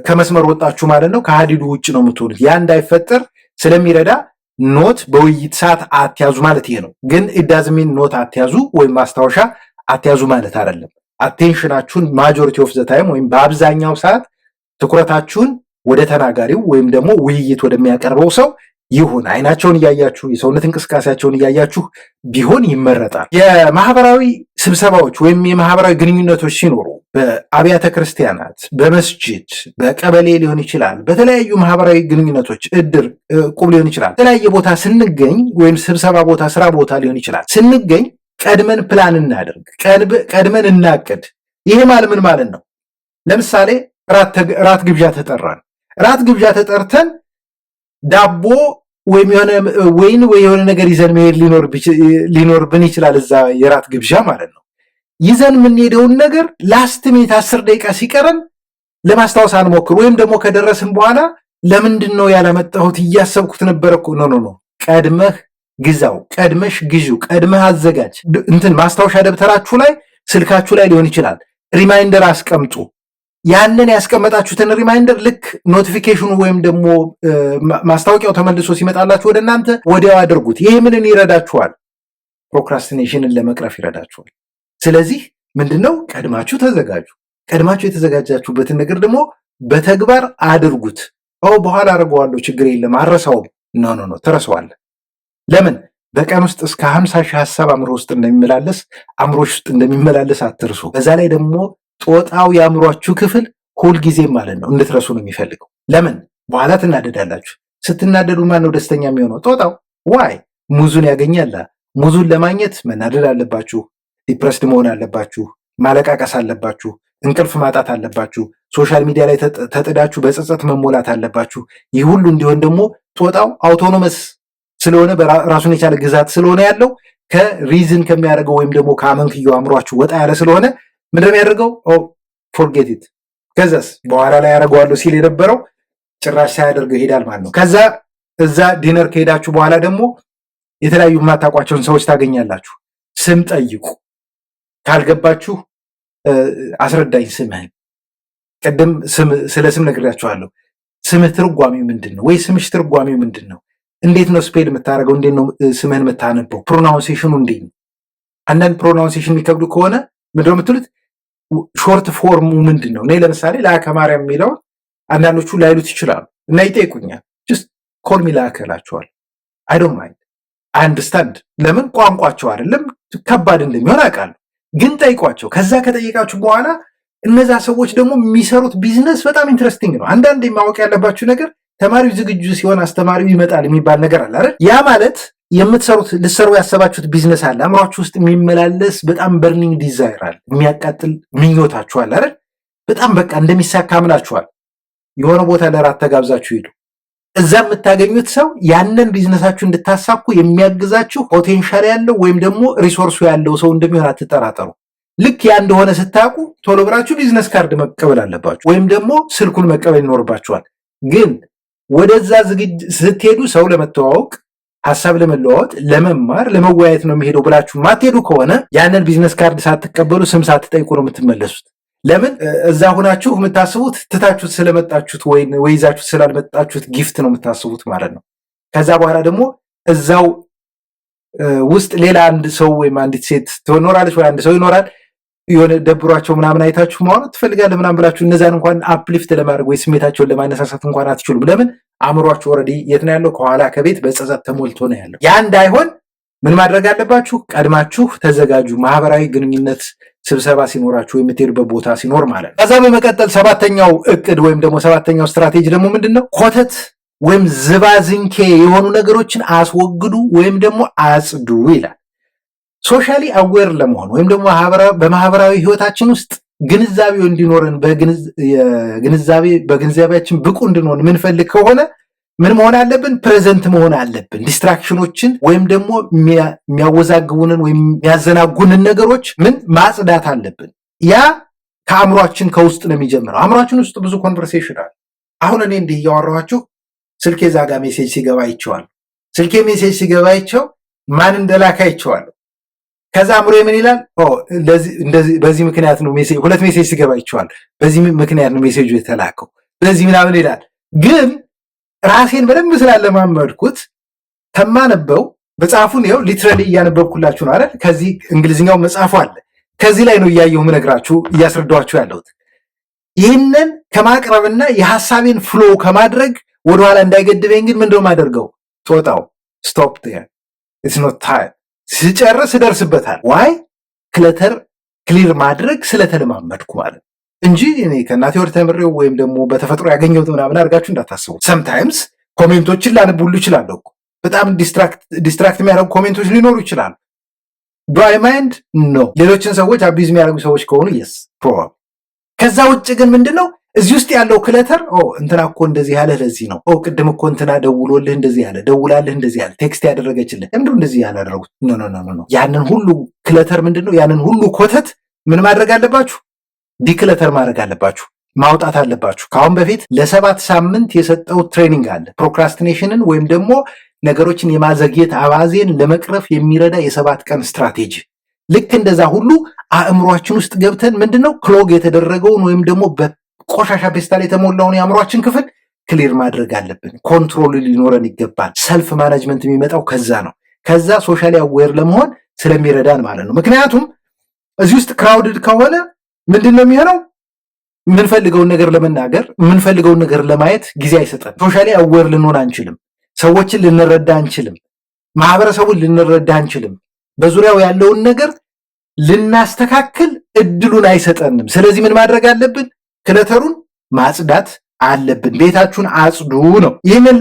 ከመስመር ወጣችሁ ማለት ነው። ከሀዲዱ ውጭ ነው የምትሆኑት። ያ እንዳይፈጠር ስለሚረዳ note በውይይት ሰዓት አትያዙ ማለት ይሄ ነው። ግን it doesn't mean note አትያዙ ወይም ማስታወሻ አትያዙ ማለት አይደለም። Attention ኣችሁን majority of the time ወይም በአብዛኛው ሰዓት ትኩረታችሁን ወደ ተናጋሪው ወይም ደግሞ ውይይት ወደሚያቀርበው ሰው ይሁን። አይናቸውን እያያችሁ፣ የሰውነት እንቅስቃሴያቸውን እያያችሁ ቢሆን ይመረጣል። የማህበራዊ ስብሰባዎች ወይም የማህበራዊ ግንኙነቶች ሲኖሩ በአብያተ ክርስቲያናት፣ በመስጅድ፣ በቀበሌ ሊሆን ይችላል። በተለያዩ ማህበራዊ ግንኙነቶች፣ እድር፣ እቁብ ሊሆን ይችላል። የተለያየ ቦታ ስንገኝ ወይም ስብሰባ ቦታ፣ ስራ ቦታ ሊሆን ይችላል፣ ስንገኝ ቀድመን ፕላን እናድርግ፣ ቀድመን እናቅድ። ይሄ ማለት ምን ማለት ነው? ለምሳሌ ራት ግብዣ ተጠራን። ራት ግብዣ ተጠርተን ዳቦ ወይም የሆነ ወይን ወይ የሆነ ነገር ይዘን መሄድ ሊኖርብን ይችላል። እዛ የራት ግብዣ ማለት ነው። ይዘን የምንሄደውን ነገር last minute 10 ደቂቃ ሲቀረን ለማስታወስ አንሞክር። ወይም ደግሞ ከደረስን በኋላ ለምንድን ነው ያላመጣሁት፣ እያሰብኩት ነበረ እኮ። No, no, no፣ ቀድመህ ግዛው፣ ቀድመሽ ግዢው፣ ቀድመህ አዘጋጅ። እንትን ማስታወሻ ደብተራችሁ ላይ፣ ስልካችሁ ላይ ሊሆን ይችላል፣ reminder አስቀምጡ። ያንን ያስቀመጣችሁትን reminder ልክ notification ኑ ወይም ደግሞ ማስታወቂያው ተመልሶ ሲመጣላችሁ ወደ እናንተ ወዲያው አድርጉት። ይሄ ምንን ይረዳችኋል? Procrastination ን ለመቅረፍ ይረዳችኋል። ስለዚህ ምንድነው? ቀድማችሁ ተዘጋጁ። ቀድማችሁ የተዘጋጃችሁበትን ነገር ደግሞ በተግባር አድርጉት። በኋላ አድርገዋለሁ፣ ችግር የለም፣ አረሳውም። No, no, no፣ ትረሳዋለህ። ለምን? በቀን ውስጥ እስከ 50,000 ሀሳብ አእምሮ ውስጥ እንደሚመላለስ፣ አእምሮሽ ውስጥ እንደሚመላለስ አትርሱ። በዛ ላይ ደግሞ ጦጣው የአእምሯችሁ ክፍል ሁልጊዜም ማለት ነው እንድትረሱ ነው የሚፈልገው። ለምን? በኋላ ትናደዳላችሁ። ስትናደዱ ማን ነው ደስተኛ የሚሆነው? ጦጣው። Why? ሙዙን ያገኛል። ሙዙን ለማግኘት መናደድ አለባችሁ፣ depressed መሆን አለባችሁ፣ ማለቃቀስ አለባችሁ፣ እንቅልፍ ማጣት አለባችሁ፣ social media ላይ ተጥዳችሁ በጸጸት መሞላት አለባችሁ። ይህ ሁሉ እንዲሆን ደግሞ ጦጣው autonomous ስለሆነ፣ ራሱን የቻለ ግዛት ስለሆነ ያለው፣ ከ reason ከሚያደርገው ወይም ደግሞ ከአመንክዮ አእምሯችሁ ወጣ ያለ ስለሆነ ምንድን ነው የሚያደርገው? Forget it። ከዛስ በኋላ ላይ ያደርገዋለሁ ሲል የነበረው ጭራሽ ሳያደርገው ይሄዳል ማለት ነው። ከዛ እዛ dinner ከሄዳችሁ በኋላ ደግሞ የተለያዩ የማታውቋቸውን ሰዎች ታገኛላችሁ። ስም ጠይቁ። ካልገባችሁ አስረዳኝ ስምህን። ቅድም ስለ ስም ነግሬያችኋለሁ። ስምህ ትርጓሜው ምንድን ነው? ወይ ስምሽ ትርጓሜው ምንድን ነው? እንዴት ነው spell የምታደርገው? እንዴት ነው ስምህን የምታነበው? Pronunciation ኑ እንዴት ነው? አንዳንድ pronunciation የሚከብዱ ከሆነ ምንድን ነው የምትሉት? Short form ኡ ምንድን ነው? እኔ ለምሳሌ ላከ ማርያም የሚለውን አንዳንዶቹ ላይሉት ይችላሉ እና ይጠይቁኛል። Just call me ላከ እላቸዋለሁ። I don't mind, I understand። ለምን? ቋንቋቸው አይደለም፣ ከባድ እንደሚሆን አውቃለሁ። ግን ጠይቋቸው። ከዛ ከጠየቃችሁ በኋላ እነዛ ሰዎች ደግሞ የሚሰሩት ቢዝነስ በጣም interesting ነው። አንዳንድ ማወቅ ያለባችሁ ነገር ተማሪው ዝግጁ ሲሆን አስተማሪው ይመጣል የሚባል ነገር አለ አይደል? ያ ማለት የምትሰሩት፣ ልትሰሩ ያሰባችሁት ቢዝነስ አለ። አእምሯችሁ ውስጥ የሚመላለስ በጣም burning desire አለ፣ የሚያቃጥል ምኞታችሁ አለ አይደል? በጣም በቃ እንደሚሳካ አምናችኋል። የሆነ ቦታ ለራት ተጋብዛችሁ ሂዱ። እዛ የምታገኙት ሰው ያንን ቢዝነሳችሁ እንድታሳኩ የሚያግዛችሁ potential ያለው ወይም ደግሞ resource ኡ ያለው ሰው እንደሚሆን አትጠራጠሩ። ልክ ያ እንደሆነ ስታውቁ ቶሎ ብላችሁ business card መቀበል አለባችሁ፣ ወይም ደግሞ ስልኩን መቀበል ይኖርባችኋል። ግን ወደዛ ዝግጅት ስትሄዱ ሰው ለመተዋወቅ፣ ሀሳብ ለመለዋወጥ፣ ለመማር፣ ለመወያየት ነው የሚሄደው ብላችሁ ማትሄዱ ከሆነ ያንን business card ሳትቀበሉ፣ ስም ሳትጠይቁ ነው የምትመለሱት። ለምን? እዛ ሁናችሁ የምታስቡት ትታችሁት ስለመጣችሁት ወይ ይዛችሁት ስላልመጣችሁት gift ነው የምታስቡት ማለት ነው። ከዛ በኋላ ደግሞ እዛው ውስጥ ሌላ አንድ ሰው ወይም አንዲት ሴት ትኖራለች ወይ አንድ ሰው ይኖራል። የሆነ ደብሯቸው ምናምን አይታችሁ ማውራት ትፈልጋለህ ምናምን ብላችሁ እነዛን እንኳን uplift ለማድረግ ወይ ስሜታቸውን ለማነሳሳት እንኳን አትችሉም። ለምን? አእምሯችሁ already የት ነው ያለው? ከኋላ ከቤት በጸጸት ተሞልቶ ነው ያለው። ያ እንዳይሆን ምን ማድረግ አለባችሁ? ቀድማችሁ ተዘጋጁ። ማህበራዊ ግንኙነት ስብሰባ ሲኖራችሁ፣ የምትሄዱበት ቦታ ሲኖር ማለት ነው። ከዛ በመቀጠል ሰባተኛው እቅድ ወይም ደግሞ ሰባተኛው ስትራቴጂ ደግሞ ምንድን ነው? ኮተት ወይም ዝባዝንኬ የሆኑ ነገሮችን አስወግዱ ወይም ደግሞ አጽዱ ይላል። Socially aware ለመሆን ወይም ደግሞ በማህበራዊ ህይወታችን ውስጥ ግንዛቤው እንዲኖረን፣ በግንዛቤያችን ብቁ እንድንሆን የምንፈልግ ከሆነ ምን መሆን አለብን? Present መሆን አለብን። Distraction ኦችን ወይም ደግሞ የሚያወዛግቡንን ወይም የሚያዘናጉንን ነገሮች ምን ማጽዳት አለብን። ያ ከአእምሯችን ከውስጥ ነው የሚጀምረው። አእምሯችን ውስጥ ብዙ conversation አለ። አሁን እኔ እንዲህ እያወራኋችሁ ስልኬ እዛ ጋር message ሲገባ አይቼዋለሁ። ስልኬ message ሲገባ አይቼው ማን እንደላከ አይቼዋለሁ። ከዛ አእምሮ ምን ይላል? በዚህ ምክንያት ነው message፣ ሁለት message ሲገባ አይቼዋለሁ። በዚህ ምክንያት ነው message ኡ የተላከው፣ በዚህ ምናምን ይላል። ግን ራሴን በደንብ ስላለማመድኩት ከማነበው መጽሐፉን ይኸው literally እያነበብኩላችሁ ነው አይደል? ከዚህ እንግሊዝኛው መጽሐፉ አለ። ከዚህ ላይ ነው እያየሁ ምነግራችሁ፣ እያስረዳኋችሁ ያለሁት። ይህንን ከማቅረብና የሀሳቤን flow ከማድረግ ወደኋላ እንዳይገድበኝ ግን ምንድነው የማደርገው? ጦጣው stop, it's not time፣ ስጨርስ እደርስበታል። Why? Clutter clear ማድረግ ስለተለማመድኩ ማለት እንጂ እኔ ከእናቴ ወር ተምሬው ወይም ደግሞ በተፈጥሮ ያገኘሁት ምናምን አድርጋችሁ እንዳታስቡ። Sometimes comment ኦችን ላነብ ሁሉ እችላለሁ። በጣም distract የሚያደርጉ comment ኦች ሊኖሩ ይችላሉ። Do I mind? No። ሌሎችን ሰዎች abuse የሚያደርጉ ሰዎች ከሆኑ yes, probably። ከዛ ውጭ ግን ምንድነው እዚህ ውስጥ ያለው clutter? እንትና እኮ እንደዚህ ያለ ለዚህ ነው። ቅድም እኮ እንትና ደውሎልህ እንደዚህ ያለ፣ ደውላልህ እንደዚህ ያለ፣ text ያደረገችልህ ለምንድነው እንደዚህ ያላደረጉት? No, no, no, no። ያንን ሁሉ clutter ምንድነው? ያንን ሁሉ ኮተት ምን ማድረግ አለባችሁ? Declutter ማድረግ አለባችሁ፣ ማውጣት አለባችሁ። ከአሁን በፊት ለ7 ሳምንት የሰጠው training አለ። Procrastination ን ወይም ደግሞ ነገሮችን የማዘግየት አባዜን ለመቅረፍ የሚረዳ የ7 ቀን ስትራቴጂ። ልክ እንደዛ ሁሉ አእምሯችን ውስጥ ገብተን ምንድነው clog የተደረገውን ወይም ደግሞ በቆሻሻ ፔስታል የተሞላውን የአእምሯችን ክፍል clear ማድረግ አለብን። Control ሊኖረን ይገባል። Self management የሚመጣው ከዛ ነው። ከዛ socially aware ለመሆን ስለሚረዳን ማለት ነው። ምክንያቱም እዚህ ውስጥ crowded ከሆነ ምንድን ነው የሚሆነው? የምንፈልገውን ነገር ለመናገር፣ የምንፈልገውን ነገር ለማየት ጊዜ አይሰጠንም። Socially aware ልንሆን አንችልም። ሰዎችን ልንረዳ አንችልም። ማህበረሰቡን ልንረዳ አንችልም። በዙሪያው ያለውን ነገር ልናስተካክል እድሉን አይሰጠንም። ስለዚህ ምን ማድረግ አለብን? Clutter ኡን ማጽዳት አለብን። ቤታችሁን አጽዱ ነው። ይህንን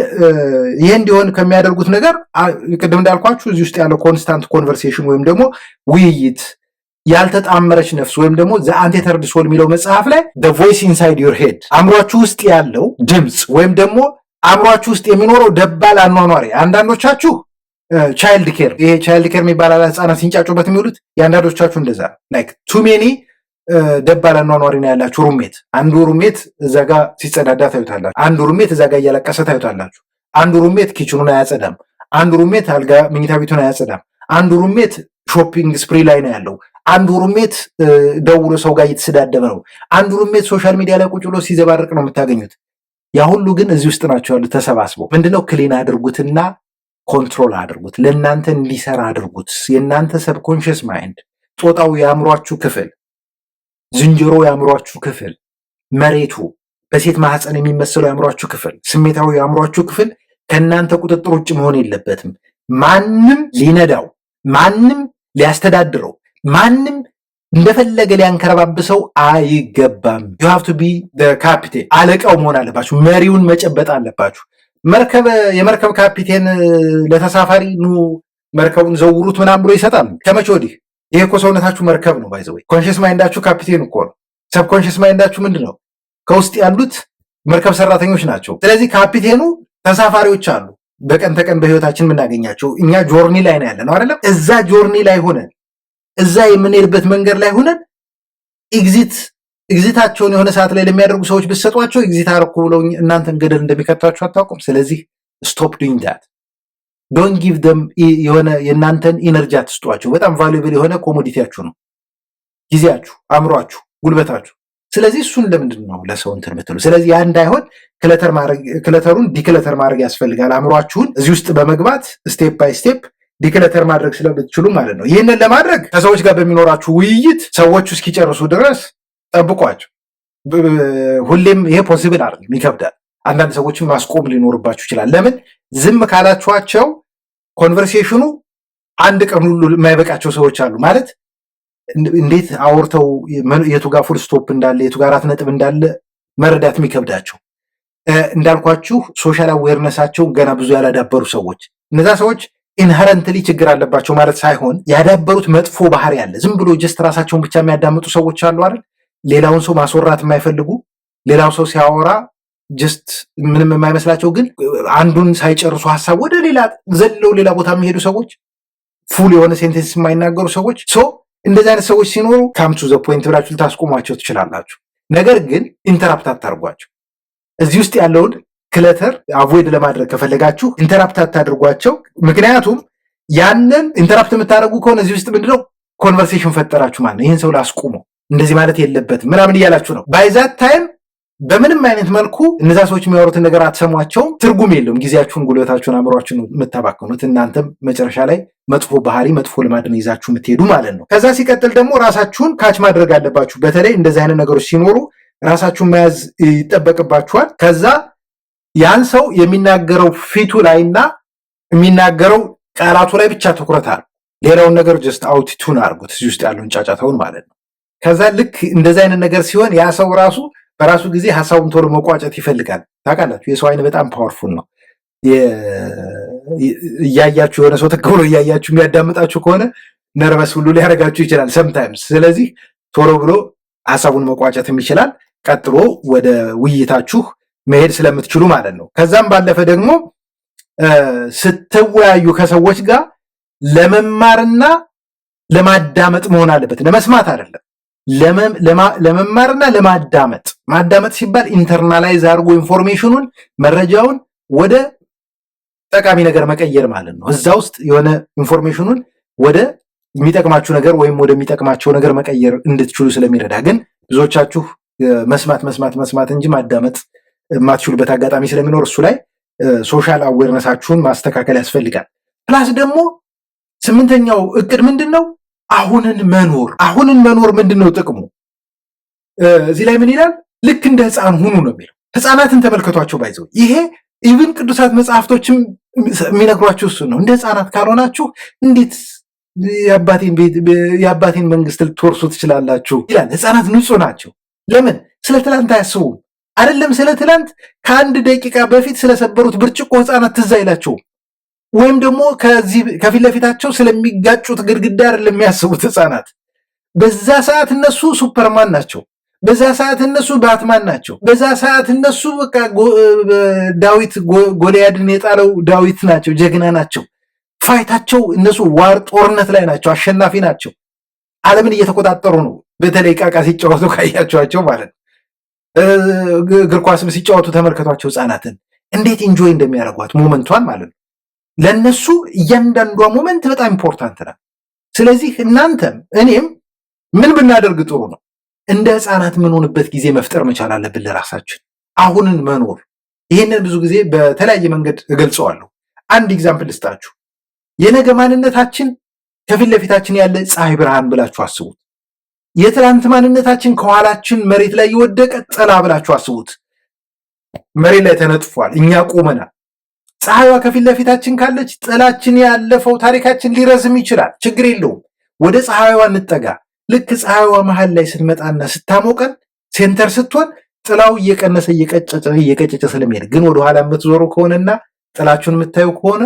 ይህ እንዲሆን ከሚያደርጉት ነገር ቅድም እንዳልኳችሁ እዚህ ውስጥ ያለው constant conversation ወይም ደግሞ ውይይት፣ ያልተጣመረች ነፍስ ወይም ደግሞ The Untethered Soul የሚለው መጽሐፍ ላይ the voice inside your head፣ አእምሯችሁ ውስጥ ያለው ድምፅ ወይም ደግሞ አእምሯችሁ ውስጥ የሚኖረው ደባል አኗኗሪ። አንዳንዶቻችሁ child care፣ ይሄ child care የሚባል ህፃናት ሲንጫጩበት የሚውሉት፣ የአንዳንዶቻችሁ እንደዛ like too many ደባል አኗኗሪ ነው ያላችሁ roommate። አንዱ roommate እዛ ጋ ሲጸዳዳ ታዩታላችሁ። አንዱ roommate እዛ ጋ እያለቀሰ ታዩታላችሁ። አንዱ roommate kitchen ኑን አያጸዳም። አንዱ roommate አልጋ መኝታ ቤቱን አያጸዳም። አንዱ roommate shopping spree ላይ ነው ያለው። አንዱ roommate ደውሎ ሰው ጋር እየተሰዳደበ ነው። አንዱ roommate social media ላይ ቁጭ ብሎ ሲዘባርቅ ነው የምታገኙት። ያ ሁሉ ግን እዚህ ውስጥ ናቸው ያሉት ተሰባስበው። ምንድነው? Clean አድርጉትና control አድርጉት። ለእናንተ እንዲሰራ አድርጉት። የእናንተ subconscious mind፣ ጦጣው የአእምሯችሁ ክፍል፣ ዝንጀሮ የአእምሯችሁ ክፍል፣ መሬቱ በሴት ማህፀን የሚመስለው የአእምሯችሁ ክፍል፣ ስሜታዊ የአእምሯችሁ ክፍል ከእናንተ ቁጥጥር ውጭ መሆን የለበትም። ማንም ሊነዳው፣ ማንም ሊያስተዳድረው፣ ማንም እንደፈለገ ሊያንከረባብሰው አይገባም። You have to be captain፣ አለቃው መሆን አለባችሁ። መሪውን መጨበጥ አለባችሁ። መርከብ የመርከብ ካፒቴን ለተሳፋሪ ኑ መርከቡን ዘውሩት ምናምን ብሎ ይሰጣል? ከመቼ ወዲህ? ይሄ እኮ ሰውነታችሁ መርከብ ነው። By the way, conscious mind ኣችሁ ካፒቴን እኮ ነው። Subconscious mind ኣችሁ ምንድን ነው? ከውስጥ ያሉት መርከብ ሰራተኞች ናቸው። ስለዚህ ካፒቴኑ ተሳፋሪዎች አሉ። በቀን ተቀን በህይወታችን የምናገኛቸው እኛ journey ላይ ነው ያለነው አይደለም? እዛ journey ላይ ሆነን፣ እዛ የምንሄድበት መንገድ ላይ ሆነን exit ኣቸውን የሆነ ሰዓት ላይ ለሚያደርጉ ሰዎች ብትሰጧቸው exit አረኩ ብለው እናንተን ገደል እንደሚከቷቸው አታውቁም። ስለዚህ stop doing that. Don't give them የሆነ የእናንተን energy አትስጧቸው። በጣም valuable የሆነ commodity ያችሁ ነው ጊዜያችሁ፣ አእምሯችሁ፣ ጉልበታችሁ። ስለዚህ እሱን ለምንድን ነው ለሰው እንትን የምትሉ? ስለዚህ ያ እንዳይሆን clutter ኡን declutter ማድረግ ያስፈልጋል። አእምሯችሁን እዚህ ውስጥ በመግባት step by step declutter ማድረግ ስለምትችሉ ማለት ነው። ይህንን ለማድረግ ከሰዎች ጋር በሚኖራችሁ ውይይት ሰዎቹ እስኪጨርሱ ድረስ ጠብቋቸው። ሁሌም ይሄ possible አይደለም፣ ይከብዳል። አንዳንድ ሰዎችን ማስቆም ሊኖርባችሁ ይችላል። ለምን? ዝም ካላችኋቸው conversation ኑ አንድ ቀን ሁሉ የማይበቃቸው ሰዎች አሉ። ማለት እንዴት አውርተው የቱ ጋር full stop እንዳለ፣ የቱ ጋር አራት ነጥብ እንዳለ መረዳት የሚከብዳቸው፣ እንዳልኳችሁ social awareness ኣቸው ገና ብዙ ያላዳበሩ ሰዎች። እነዛ ሰዎች inherently ችግር አለባቸው ማለት ሳይሆን ያዳበሩት መጥፎ ባህሪ አለ። ዝም ብሎ just ራሳቸውን ብቻ የሚያዳምጡ ሰዎች አሉ አይደል? ሌላውን ሰው ማስወራት የማይፈልጉ፣ ሌላው ሰው ሲያወራ just ምንም የማይመስላቸው፣ ግን አንዱን ሳይጨርሱ ሀሳብ ወደ ሌላ ዘለው ሌላ ቦታ የሚሄዱ ሰዎች፣ full የሆነ sentence የማይናገሩ ሰዎች። So እንደዚህ አይነት ሰዎች ሲኖሩ come to the point ብላችሁ ልታስቆሟቸው ትችላላችሁ። ነገር ግን interrupt አታርጓቸው። እዚህ ውስጥ ያለውን clutter avoid ለማድረግ ከፈለጋችሁ interrupt አታድርጓቸው። ምክንያቱም ያንን interrupt የምታደርጉ ከሆነ እዚህ ውስጥ ምንድነው conversation ፈጠራችሁ ማለት ነው። ይህን ሰው ላስቁመው፣ እንደዚህ ማለት የለበትም ምናምን እያላችሁ ነው። By that time በምንም አይነት መልኩ እነዛ ሰዎች የሚያወሩትን ነገር አትሰሟቸውም። ትርጉም የለውም። ጊዜያችሁን፣ ጉልበታችሁን፣ አእምሯችሁን የምታባክኑት እናንተም መጨረሻ ላይ መጥፎ ባህሪ፣ መጥፎ ልማድን ይዛችሁ የምትሄዱ ማለት ነው። ከዛ ሲቀጥል ደግሞ ራሳችሁን catch ማድረግ አለባችሁ። በተለይ እንደዚህ አይነት ነገሮች ሲኖሩ ራሳችሁን መያዝ ይጠበቅባችኋል። ከዛ ያን ሰው የሚናገረው ፊቱ ላይና የሚናገረው ቃላቱ ላይ ብቻ ትኩረት አድርጉ። ሌላውን ነገር just out tune አድርጉት፣ እዚህ ውስጥ ያለውን ጫጫታውን ማለት ነው። ከዛ ልክ እንደዚህ አይነት ነገር ሲሆን ያ ሰው ራሱ በራሱ ጊዜ ሀሳቡን ቶሎ መቋጨት ይፈልጋል። ታውቃላችሁ፣ የሰው አይን በጣም powerful ነው። እያያችሁ የሆነ ሰው ትክ ብሎ እያያችሁ የሚያዳምጣችሁ ከሆነ nervous ሁሉ ሊያደርጋችሁ ይችላል sometimes። ስለዚህ ቶሎ ብሎ ሀሳቡን መቋጨትም ይችላል። ቀጥሎ ወደ ውይይታችሁ መሄድ ስለምትችሉ ማለት ነው። ከዛም ባለፈ ደግሞ ስትወያዩ ከሰዎች ጋር ለመማርና ለማዳመጥ መሆን አለበት፣ ለመስማት አይደለም። ለመማርና ለማዳመጥ። ማዳመጥ ሲባል internalize አድርጎ information ኑን፣ መረጃውን ወደ ጠቃሚ ነገር መቀየር ማለት ነው። እዛ ውስጥ የሆነ information ኑን ወደ የሚጠቅማችሁ ነገር ወይም ወደሚጠቅማቸው ነገር መቀየር እንድትችሉ ስለሚረዳ። ግን ብዙዎቻችሁ መስማት መስማት መስማት እንጂ ማዳመጥ የማትችሉበት አጋጣሚ ስለሚኖር እሱ ላይ social awareness ኣችሁን ማስተካከል ያስፈልጋል። Plus ደግሞ ስምንተኛው እቅድ ምንድን ነው? አሁንን መኖር። አሁንን መኖር ምንድን ነው ጥቅሙ? እዚህ ላይ ምን ይላል? ልክ እንደ ህፃን ሁኑ ነው የሚለው። ህፃናትን ተመልከቷቸው። By the way፣ ይሄ even ቅዱሳት መጽሐፍቶችም የሚነግሯችሁ እሱ ነው። እንደ ህፃናት ካልሆናችሁ እንዴት የአባቴን መንግስት ልትወርሱ ትችላላችሁ ይላል። ህፃናት ንጹህ ናቸው። ለምን? ስለ ትላንት አያስቡም። አይደለም ስለ ትላንት፣ ከአንድ ደቂቃ በፊት ስለሰበሩት ብርጭቆ ህፃናት ትዝ አይላቸውም። ወይም ደግሞ ከዚህ ከፊት ለፊታቸው ስለሚጋጩት ግድግዳ አይደለም የሚያስቡት ህፃናት። በዛ ሰዓት እነሱ Superman ናቸው። በዛ ሰዓት እነሱ Batman ናቸው። በዛ ሰዓት እነሱ በቃ ዳዊት ጎልያድን የጣለው ዳዊት ናቸው፣ ጀግና ናቸው። Fight ኣቸው እነሱ war ጦርነት ላይ ናቸው፣ አሸናፊ ናቸው። ዓለምን እየተቆጣጠሩ ነው። በተለይ ዕቃቃ ሲጫወቱ ካያችኋቸው ማለት ነው። እግር ኳስም ሲጫወቱ ተመልከቷቸው ህፃናትን እንዴት enjoy እንደሚያደርጓት moment ኧን ማለት ነው። ለእነሱ እያንዳንዷ moment በጣም important ናት። ስለዚህ እናንተም እኔም ምን ብናደርግ ጥሩ ነው? እንደ ህፃናት የምንሆንበት ጊዜ መፍጠር መቻል አለብን ለራሳችን፣ አሁንን መኖር። ይህንን ብዙ ጊዜ በተለያየ መንገድ እገልጸዋለሁ። አንድ example ልስጣችሁ። የነገ ማንነታችን ከፊት ለፊታችን ያለ ፀሐይ ብርሃን ብላችሁ አስቡት። የትላንት ማንነታችን ከኋላችን መሬት ላይ የወደቀ ጥላ ብላችሁ አስቡት። መሬት ላይ ተነጥፏል፣ እኛ ቆመናል። ፀሐይዋ ከፊት ለፊታችን ካለች ጥላችን ያለፈው ታሪካችን ሊረዝም ይችላል፣ ችግር የለውም። ወደ ፀሐይዋ እንጠጋ። ልክ ፀሐይዋ መሀል ላይ ስትመጣና ስታሞቀን center ስትሆን ጥላው እየቀነሰ እየቀጨጨ እየቀጨጨ ስለሚሄድ፣ ግን ወደኋላ የምትዞሩ ከሆነና ጥላችሁን የምታዩ ከሆነ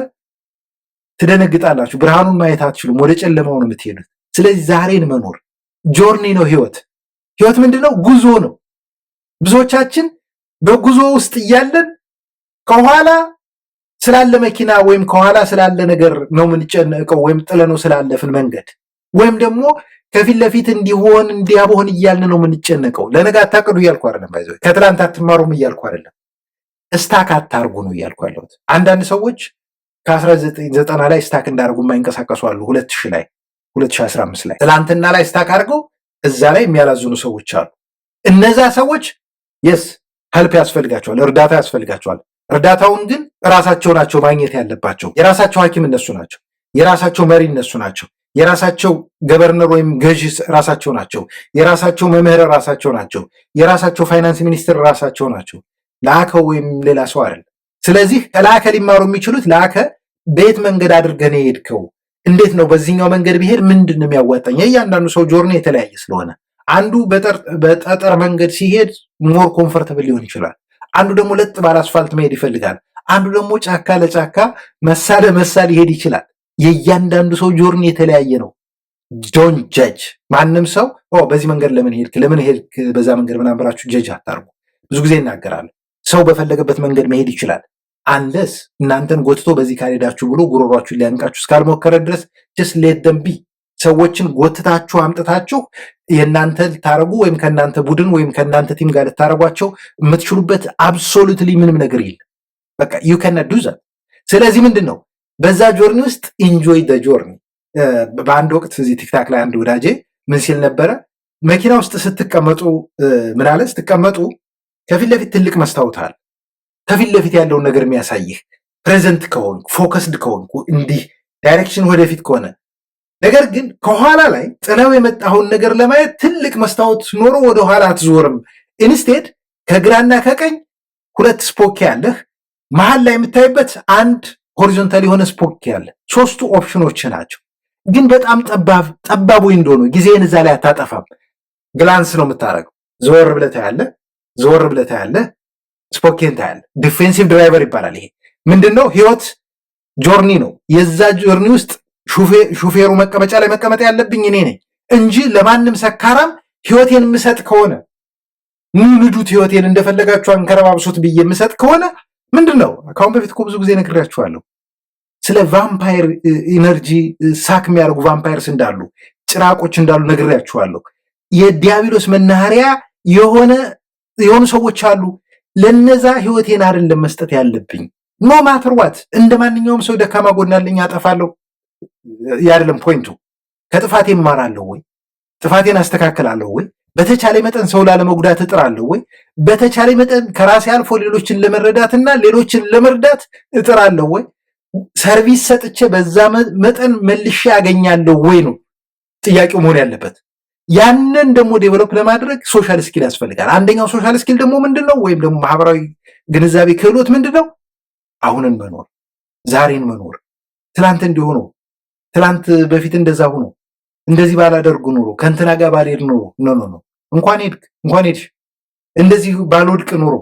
ትደነግጣላችሁ። ብርሃኑን ማየት አትችሉም። ወደ ጨለማው ነው የምትሄዱት። ስለዚህ ዛሬን መኖር journey ነው ህይወት። ህይወት ምንድን ነው? ጉዞ ነው። ብዙዎቻችን በጉዞ ውስጥ እያለን ከኋላ ስላለ መኪና ወይም ከኋላ ስላለ ነገር ነው የምንጨነቀው፣ ወይም ጥለነው ስላለፍን መንገድ ወይም ደግሞ ከፊት ለፊት እንዲሆን እንዲያበሆን እያልን ነው የምንጨነቀው። ለነገ አታቅዱ እያልኩ አይደለም። By the way፣ ከትላንት አትማሩም እያልኩ አይደለም። Stuck አታርጉ ነው እያልኩ ያለሁት። አንዳንድ ሰዎች ከ1990 ላይ stuck እንዳደርጉ የማይንቀሳቀሱ አሉ። 2000 ላይ፣ 2015 ላይ፣ ትላንትና ላይ stuck አድርገው እዛ ላይ የሚያላዝኑ ሰዎች አሉ። እነዛ ሰዎች yes፣ help ያስፈልጋቸዋል፣ እርዳታ ያስፈልጋቸዋል። እርዳታውን ግን እራሳቸው ናቸው ማግኘት ያለባቸው። የራሳቸው ሐኪም እነሱ ናቸው። የራሳቸው መሪ እነሱ ናቸው። የራሳቸው governor ወይም ገዢ ራሳቸው ናቸው። የራሳቸው መምህር ራሳቸው ናቸው። የራሳቸው finance minister ራሳቸው ናቸው። ላከው ወይም ሌላ ሰው አይደለም። ስለዚህ ከላከ ሊማሩ የሚችሉት ላከ በየት መንገድ አድርገህ ነው የሄድከው? እንዴት ነው በዚህኛው መንገድ ቢሄድ ምንድን ነው የሚያዋጣኝ? የእያንዳንዱ ሰው journey የተለያየ ስለሆነ አንዱ በጠጠር መንገድ ሲሄድ more comfortable ሊሆን ይችላል። አንዱ ደግሞ ለጥ ባለ አስፋልት መሄድ ይፈልጋል። አንዱ ደግሞ ጫካ ለጫካ መሳ ለመሳ ሊሄድ ይችላል። የእያንዳንዱ ሰው journey የተለያየ ነው። Don't judge። ማንም ሰው በዚህ መንገድ ለምን ሄድክ፣ ለምን ሄድክ በዛ መንገድ ምናምን ብላችሁ judge አታርጉ። ብዙ ጊዜ እናገራለሁ። ሰው በፈለገበት መንገድ መሄድ ይችላል። Unless እናንተን ጎትቶ በዚህ ካልሄዳችሁ ብሎ ጉሮሯችሁን ሊያንቃችሁ እስካልሞከረ ድረስ just let them be። ሰዎችን ጎትታችሁ አምጥታችሁ የእናንተ ልታረጉ ወይም ከእናንተ ቡድን ወይም ከእናንተ team ጋር ልታረጓቸው የምትችሉበት absolutely ምንም ነገር የለም። በቃ ዩ ከናት ዱ ዛት። ስለዚህ ምንድን ነው፣ በዛ journey ውስጥ enjoy the journey። በአንድ ወቅት እዚህ TikTok ላይ አንድ ወዳጄ ምን ሲል ነበረ? መኪና ውስጥ ስትቀመጡ፣ ምን አለ፣ ስትቀመጡ ከፊት ለፊት ትልቅ መስታወት አለ። ከፊት ለፊት ያለውን ነገር የሚያሳይህ፣ present ከሆንክ፣ focused ከሆንክ፣ እንዲህ direction ወደፊት ከሆነ፣ ነገር ግን ከኋላ ላይ ጥለው የመጣኸውን ነገር ለማየት ትልቅ መስታወት ኖሮ ወደ ኋላ አትዞርም። Instead ከግራና ከቀኝ ሁለት ስፖኪ አለህ። መሀል ላይ የምታይበት አንድ horizontal የሆነ ስፖኪ አለ። ሶስቱ ኦፕሽኖች ናቸው። ግን በጣም ጠባብ ጠባብ window ነው። ጊዜህን እዛ ላይ አታጠፋም። Glance ነው የምታደርገው። ዘወር ብለህ ታያለህ፣ ዘወር ብለህ ታያለህ፣ ስፖኬን ታያለህ። Defensive driver ይባላል። ይሄ ምንድን ነው? ህይወት journey ነው። የዛ journey ውስጥ ሹፌሩ መቀመጫ ላይ መቀመጥ ያለብኝ እኔ ነኝ እንጂ ለማንም ሰካራም ህይወቴን የምሰጥ ከሆነ፣ ኑ ንዱት፣ ህይወቴን እንደፈለጋችሁ አንከረባብሱት ብዬ የምሰጥ ከሆነ ምንድን ነው? ከአሁን በፊት እኮ ብዙ ጊዜ ነግሬያችኋለሁ። ስለ vampire energy suck የሚያደርጉ vampires እንዳሉ፣ ጭራቆች እንዳሉ ነግሬያችኋለሁ። የዲያብሎስ መናኸሪያ የሆኑ ሰዎች አሉ። ለነዛ ህይወቴን አይደለም መስጠት ያለብኝ። No matter what፣ እንደ ማንኛውም ሰው ደካማ ጎን አለኝ፣ አጠፋለሁ። አይደለም point ኡ። ከጥፋቴ እማራለሁ ወይ? ጥፋቴን አስተካክላለሁ ወይ? በተቻለ መጠን ሰው ላለመጉዳት እጥራለሁ ወይ? በተቻለ መጠን ከራሴ አልፎ ሌሎችን ለመረዳትና ሌሎችን ለመርዳት እጥራለሁ ወይ? Service ሰጥቼ በዛ መጠን መልሼ ያገኛለሁ ወይ ነው ጥያቄው መሆን ያለበት። ያንን ደግሞ develop ለማድረግ social skill ያስፈልጋል። አንደኛው social skill ደግሞ ምንድን ነው? ወይም ደግሞ ማህበራዊ ግንዛቤ ክህሎት ምንድን ነው? አሁንን መኖር፣ ዛሬን መኖር። ትላንት እንዲህ ሆኖ፣ ትላንት በፊት እንደዛ ሆኖ፣ እንደዚህ ባላደርግ ኖሮ፣ ከእንትና ጋር ባልሄድ ኖሮ፣ no, no, no፣ እንኳን ሄድክ፣ እንኳን ሄድሽ፣ እንደዚህ ባልወድቅ ኖሮ፣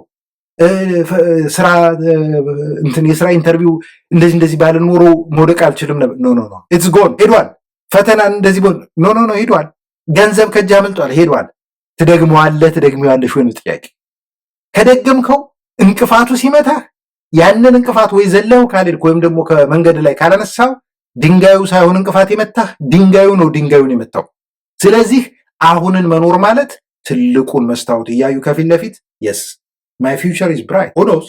ስራ እንትን የስራ interview እንደዚህ እንደዚህ ባል ኖሮ መውደቅ አልችልም ነበር። No, no, no, it's gone፣ ሄዷል። ፈተና እንደዚህ፣ no, no, no፣ ሄዷል። ገንዘብ ከእጅ አመልጧል፣ ሄዷል። ትደግመዋለህ፣ ትደግሚዋለሽ ወይ ነው ጥያቄ። ከደገምከው እንቅፋቱ ሲመታህ ያንን እንቅፋት ወይ ዘለኸው ካልሄድክ ወይም ደግሞ ከመንገድ ላይ ካላነሳው ድንጋዩ ሳይሆን እንቅፋት የመታህ ድንጋዩ ነው ድንጋዩን የመታው። ስለዚህ አሁንን መኖር ማለት ትልቁን መስታወት እያዩ ከፊት ለፊት yes, my future is bright, who knows፣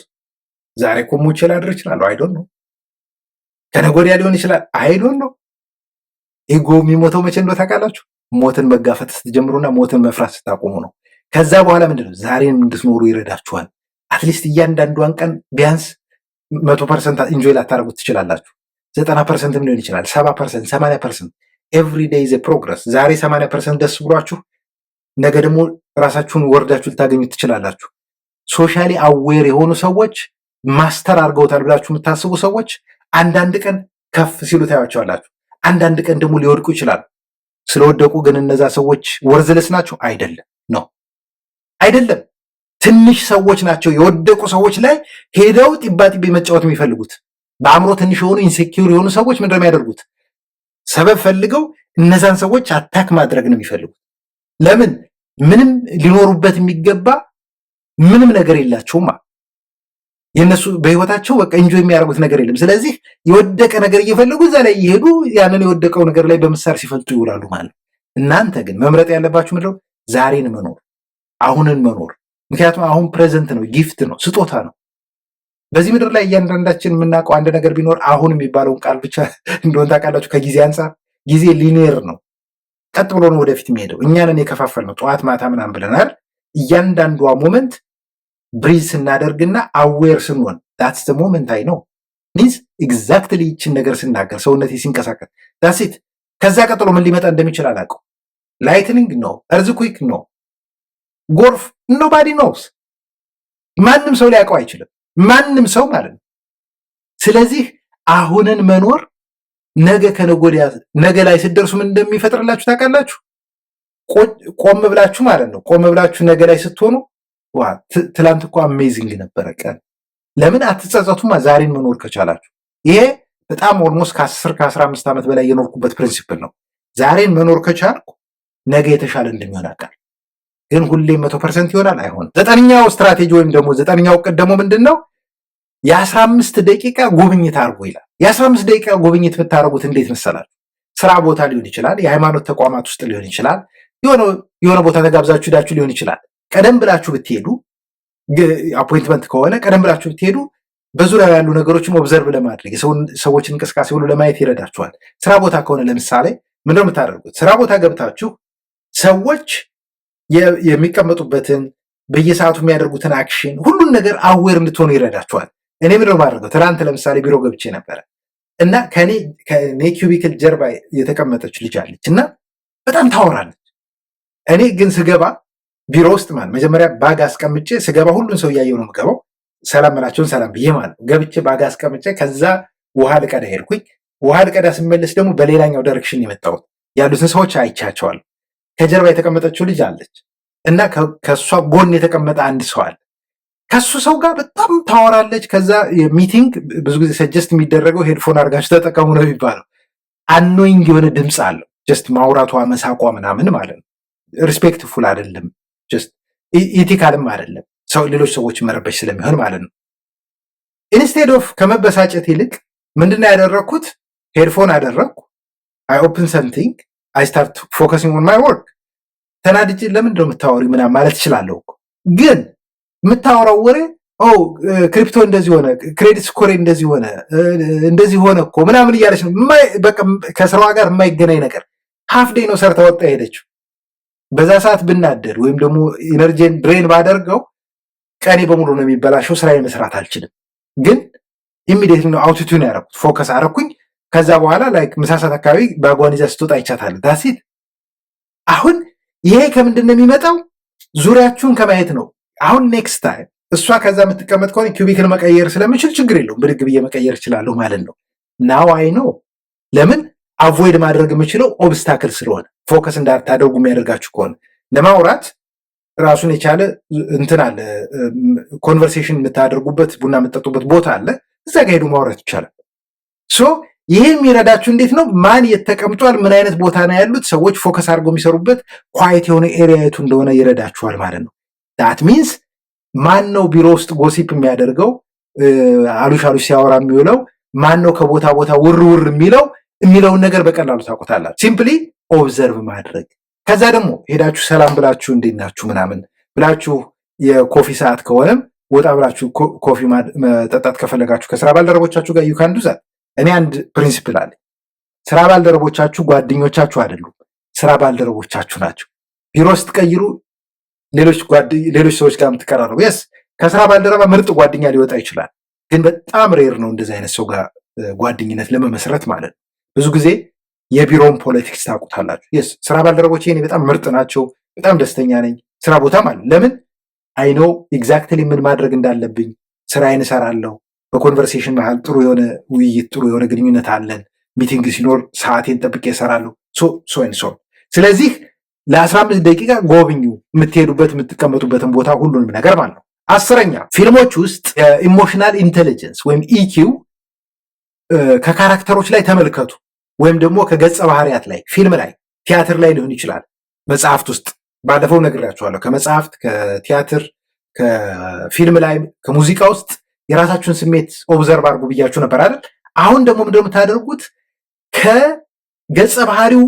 ዛሬ እኮ ሞቼ ላድር እችላለሁ። I don't know። ከነገ ወዲያ ሊሆን ይችላል። I don't know። Ego የሚሞተው መቼ እንደው ታውቃላችሁ? ሞትን መጋፈጥ ስትጀምሩና ሞትን መፍራት ስታቆሙ ነው። ከዛ በኋላ ምንድነው፣ ዛሬን እንድትኖሩ ይረዳችኋል። At least እያንዳንዷን ቀን ቢያንስ 100% enjoy ላታደርጉት ትችላላችሁ። 90% ም ሊሆን ይችላል፣ 70%፣ 80%። Every day is progress። ዛሬ 80% ደስ ብሏችሁ ነገ ደግሞ ራሳችሁን ወርዳችሁ ልታገኙት ትችላላችሁ። Socially aware የሆኑ ሰዎች፣ master አድርገውታል ብላችሁ የምታስቡ ሰዎች አንዳንድ ቀን ከፍ ሲሉ ታያቸዋላችሁ። አንዳንድ ቀን ደግሞ ሊወድቁ ይችላሉ። ስለወደቁ ግን እነዛ ሰዎች worthless ናቸው? አይደለም፣ no፣ አይደለም። ትንሽ ሰዎች ናቸው የወደቁ ሰዎች ላይ ሄደው ጢባጢቤ መጫወት የሚፈልጉት። በአእምሮ ትንሽ የሆኑ፣ insecure የሆኑ ሰዎች ምንድን ነው የሚያደርጉት? ሰበብ ፈልገው እነዛን ሰዎች attack ማድረግ ነው የሚፈልጉት። ለምን? ምንም ሊኖሩበት የሚገባ ምንም ነገር የላቸውማ። የእነሱ በህይወታቸው በቃ enjoy የሚያደርጉት ነገር የለም። ስለዚህ የወደቀ ነገር እየፈለጉ እዛ ላይ እየሄዱ ያንን የወደቀው ነገር ላይ በምሳር ሲፈልጡ ይውላሉ ማለት ነው። እናንተ ግን መምረጥ ያለባችሁ ምንድነው? ዛሬን መኖር፣ አሁንን መኖር። ምክንያቱም አሁን present ነው፣ gift ነው፣ ስጦታ ነው። በዚህ ምድር ላይ እያንዳንዳችን የምናውቀው አንድ ነገር ቢኖር አሁን የሚባለውን ቃል ብቻ እንደሆነ ታውቃላችሁ። ከጊዜ አንጻር ጊዜ linear ነው፣ ቀጥ ብሎ ነው ወደፊት የሚሄደው። እኛንን የከፋፈልነው ጠዋት ማታ ምናምን ብለናል። እያንዳንዷ moment breathe ስናደርግና aware ስንሆን that's the moment I know means exactly ይችን ነገር ስናገር፣ ሰውነቴ ሲንቀሳቀስ that's it። ከዛ ቀጥሎ ምን ሊመጣ እንደሚችል አላውቀው። Lightning no፣ earthquake no፣ ጎርፍ፣ nobody knows። ማንም ሰው ሊያውቀው አይችልም። ማንም ሰው ማለት ነው። ስለዚህ አሁንን መኖር ነገ ከነገ ወዲያ ነገ ላይ ስትደርሱ ምን እንደሚፈጥርላችሁ ታውቃላችሁ? ቆም ብላችሁ ማለት ነው። ቆም ብላችሁ ነገ ላይ ስትሆኑ ዋ ትላንት እኮ amazing ነበረ ቀን። ለምን አትጸጸቱማ? ዛሬን መኖር ከቻላችሁ። ይሄ በጣም almost ከ10 ከ15 ዓመት በላይ የኖርኩበት principle ነው። ዛሬን መኖር ከቻልኩ ነገ የተሻለ እንደሚሆን አውቃለሁ። ግን ሁሌም 100% ይሆናል? አይሆንም። ዘጠነኛው ስትራቴጂ ወይም ደግሞ ዘጠነኛው እቅድ ደግሞ ምንድን ነው? የ15 ደቂቃ ጉብኝት አድርጉ ይላል። የ15 ደቂቃ ጉብኝት የምታደርጉት እንዴት መሰላችሁ? ስራ ቦታ ሊሆን ይችላል፣ የሃይማኖት ተቋማት ውስጥ ሊሆን ይችላል፣ የሆነ ቦታ ተጋብዛችሁ ሄዳችሁ ሊሆን ይችላል። ቀደም ብላችሁ ብትሄዱ፣ appointment ከሆነ ቀደም ብላችሁ ብትሄዱ በዙሪያው ያሉ ነገሮችን observe ለማድረግ፣ የሰዎችን እንቅስቃሴ ሁሉ ለማየት ይረዳችኋል። ስራ ቦታ ከሆነ ለምሳሌ ምንድነው የምታደርጉት? ስራ ቦታ ገብታችሁ ሰዎች የሚቀመጡበትን፣ በየሰዓቱ የሚያደርጉትን action፣ ሁሉን ነገር aware እንድትሆኑ ይረዳችኋል። እኔ ምንድነው የማደርገው? ትናንት ለምሳሌ ቢሮ ገብቼ ነበረ እና ከኔ cubicle ጀርባ የተቀመጠች ልጅ አለች እና በጣም ታወራለች። እኔ ግን ስገባ ቢሮ ውስጥ ማለት መጀመሪያ bag አስቀምጬ ስገባ ሁሉን ሰው እያየው ነው የምገባው። ሰላም መላቸውን ሰላም ብዬ ማለት ነው። ገብቼ bag አስቀምጬ ከዛ ውሃ ልቀዳ ሄድኩኝ። ውሃ ልቀዳ ስመለስ ደግሞ በሌላኛው direction የመጣሁት ያሉትን ሰዎች አይቻቸዋል። ከጀርባ የተቀመጠችው ልጅ አለች እና ከእሷ ጎን የተቀመጠ አንድ ሰው አለ። ከሱ ሰው ጋር በጣም ታወራለች። ከዛ የ meeting ብዙ ጊዜ suggest የሚደረገው headphone አድርጋችሁ ተጠቀሙ ነው የሚባለው። Annoying የሆነ ድምፅ አለው። Just ማውራቷ፣ መሳቋ ምናምን ማለት ነው። Respectful አይደለም፣ just ethical ም አይደለም። ሰው ሌሎች ሰዎች መረበሽ ስለሚሆን ማለት ነው። Instead of ከመበሳጨት ይልቅ ምንድነው ያደረግኩት? Headphone አደረግኩ። I open something, I start focusing on my work። ተናድጄ ለምንድን ነው የምታወሪው ምናምን ማለት እችላለሁ እኮ፣ ግን የምታወራው ወሬ oh crypto እንደዚህ ሆነ፣ credit score ኤ እንደዚህ ሆነ፣ እንደዚህ ሆነ እኮ ምናምን እያለች ነው። በቃ ከስራዋ ጋር የማይገናኝ ነገር። Half day ነው ሰርታ ወጣ ሄደችው። በዛ ሰዓት ብናደድ ወይም ደግሞ energy ን drain ባደርገው ቀኔ በሙሉ ነው የሚበላሸው፣ ስራዬን መስራት አልችልም። ግን Immediately ነው out-tune ያደረኩት፣ focus አረኩኝ። ከዛ በኋላ like ምሳ ሰዓት አካባቢ bag ጓን ይዛ ስትወጣ አይቻታለሁ። That's it። አሁን ይሄ ከምንድን ነው የሚመጣው? ዙሪያችሁን ከማየት ነው። አሁን next time እሷ ከዛ የምትቀመጥ ከሆነ cubicle መቀየር ስለምችል ችግር የለውም፣ ብድግ ብዬ መቀየር እችላለሁ ማለት ነው። Now I know ለምን avoid ማድረግ የምችለው obstacle ስለሆነ፣ focus እንዳታደርጉ የሚያደርጋችሁ ከሆነ ለማውራት ራሱን የቻለ እንትን አለ፣ conversation የምታደርጉበት፣ ቡና የምትጠጡበት ቦታ አለ። እዛ ጋ ሄዱ ማውራት ይቻላል። So ይሄ የሚረዳችሁ እንዴት ነው? ማን የት ተቀምጧል፣ ምን አይነት ቦታ ነው ያሉት ሰዎች፣ focus አድርገው የሚሰሩበት quiet የሆነ area የቱ እንደሆነ ይረዳችኋል ማለት ነው። That means ማን ነው ቢሮ ውስጥ gossip የሚያደርገው፣ አሉሽ አሉሽ ሲያወራ የሚውለው፣ ማን ነው ከቦታ ቦታ ውር ውር የሚለው የሚለውን ነገር በቀላሉ ታውቁታላችሁ። Simply observe ማድረግ። ከዛ ደግሞ ሄዳችሁ ሰላም ብላችሁ፣ እንዴት ናችሁ ምናምን ብላችሁ፣ የ coffee ሰዓት ከሆነም ወጣ ብላችሁ coffee መጠጣት ከፈለጋችሁ ከስራ ባልደረቦቻችሁ ጋር you can do that። እኔ አንድ principle አለ። ስራ ባልደረቦቻችሁ ጓደኞቻችሁ አይደሉም፣ ስራ ባልደረቦቻችሁ ናቸው። ቢሮ ስትቀይሩ ሌሎች ሰዎች ጋር የምትቀራረቡ፣ yes፣ ከስራ ባልደረባ ምርጥ ጓደኛ ሊወጣ ይችላል፣ ግን በጣም rare ነው እንደዚህ አይነት ሰው ጋር ጓደኝነት ለመመስረት ማለት ነው። ብዙ ጊዜ የቢሮውን politics ታውቁታላችሁ። Yes፣ ስራ ባልደረቦቼ እኔ በጣም ምርጥ ናቸው፣ በጣም ደስተኛ ነኝ ስራ ቦታ ማለት። ለምን? I know exactly ምን ማድረግ እንዳለብኝ፣ ስራዬን እሰራለሁ። በ conversation መሀል ጥሩ የሆነ ውይይት፣ ጥሩ የሆነ ግንኙነት አለን። Meeting ሲኖር ሰዓቴን ጠብቄ እሰራለሁ። So so ስለዚህ ለ15 ደቂቃ ጎብኙ፣ የምትሄዱበት የምትቀመጡበትን ቦታ፣ ሁሉንም ነገር ማለት ነው። 10ኛ፣ ፊልሞች ውስጥ emotional intelligence ወይም EQ ከ character ኦች ላይ ተመልከቱ፣ ወይም ደግሞ ከገጸ ባህሪያት ላይ፣ ፊልም ላይ፣ ቲያትር ላይ ሊሆን ይችላል፣ መጽሐፍት ውስጥ። ባለፈው ነግሬያችኋለሁ። ከመጽሐፍት፣ ከቲያትር፣ ከፊልም ላይ፣ ከሙዚቃ ውስጥ የራሳችሁን ስሜት observe አድርጉ ብያችሁ ነበር አይደል? አሁን ደግሞ ምንድነው የምታደርጉት? ከገጸ ባህሪው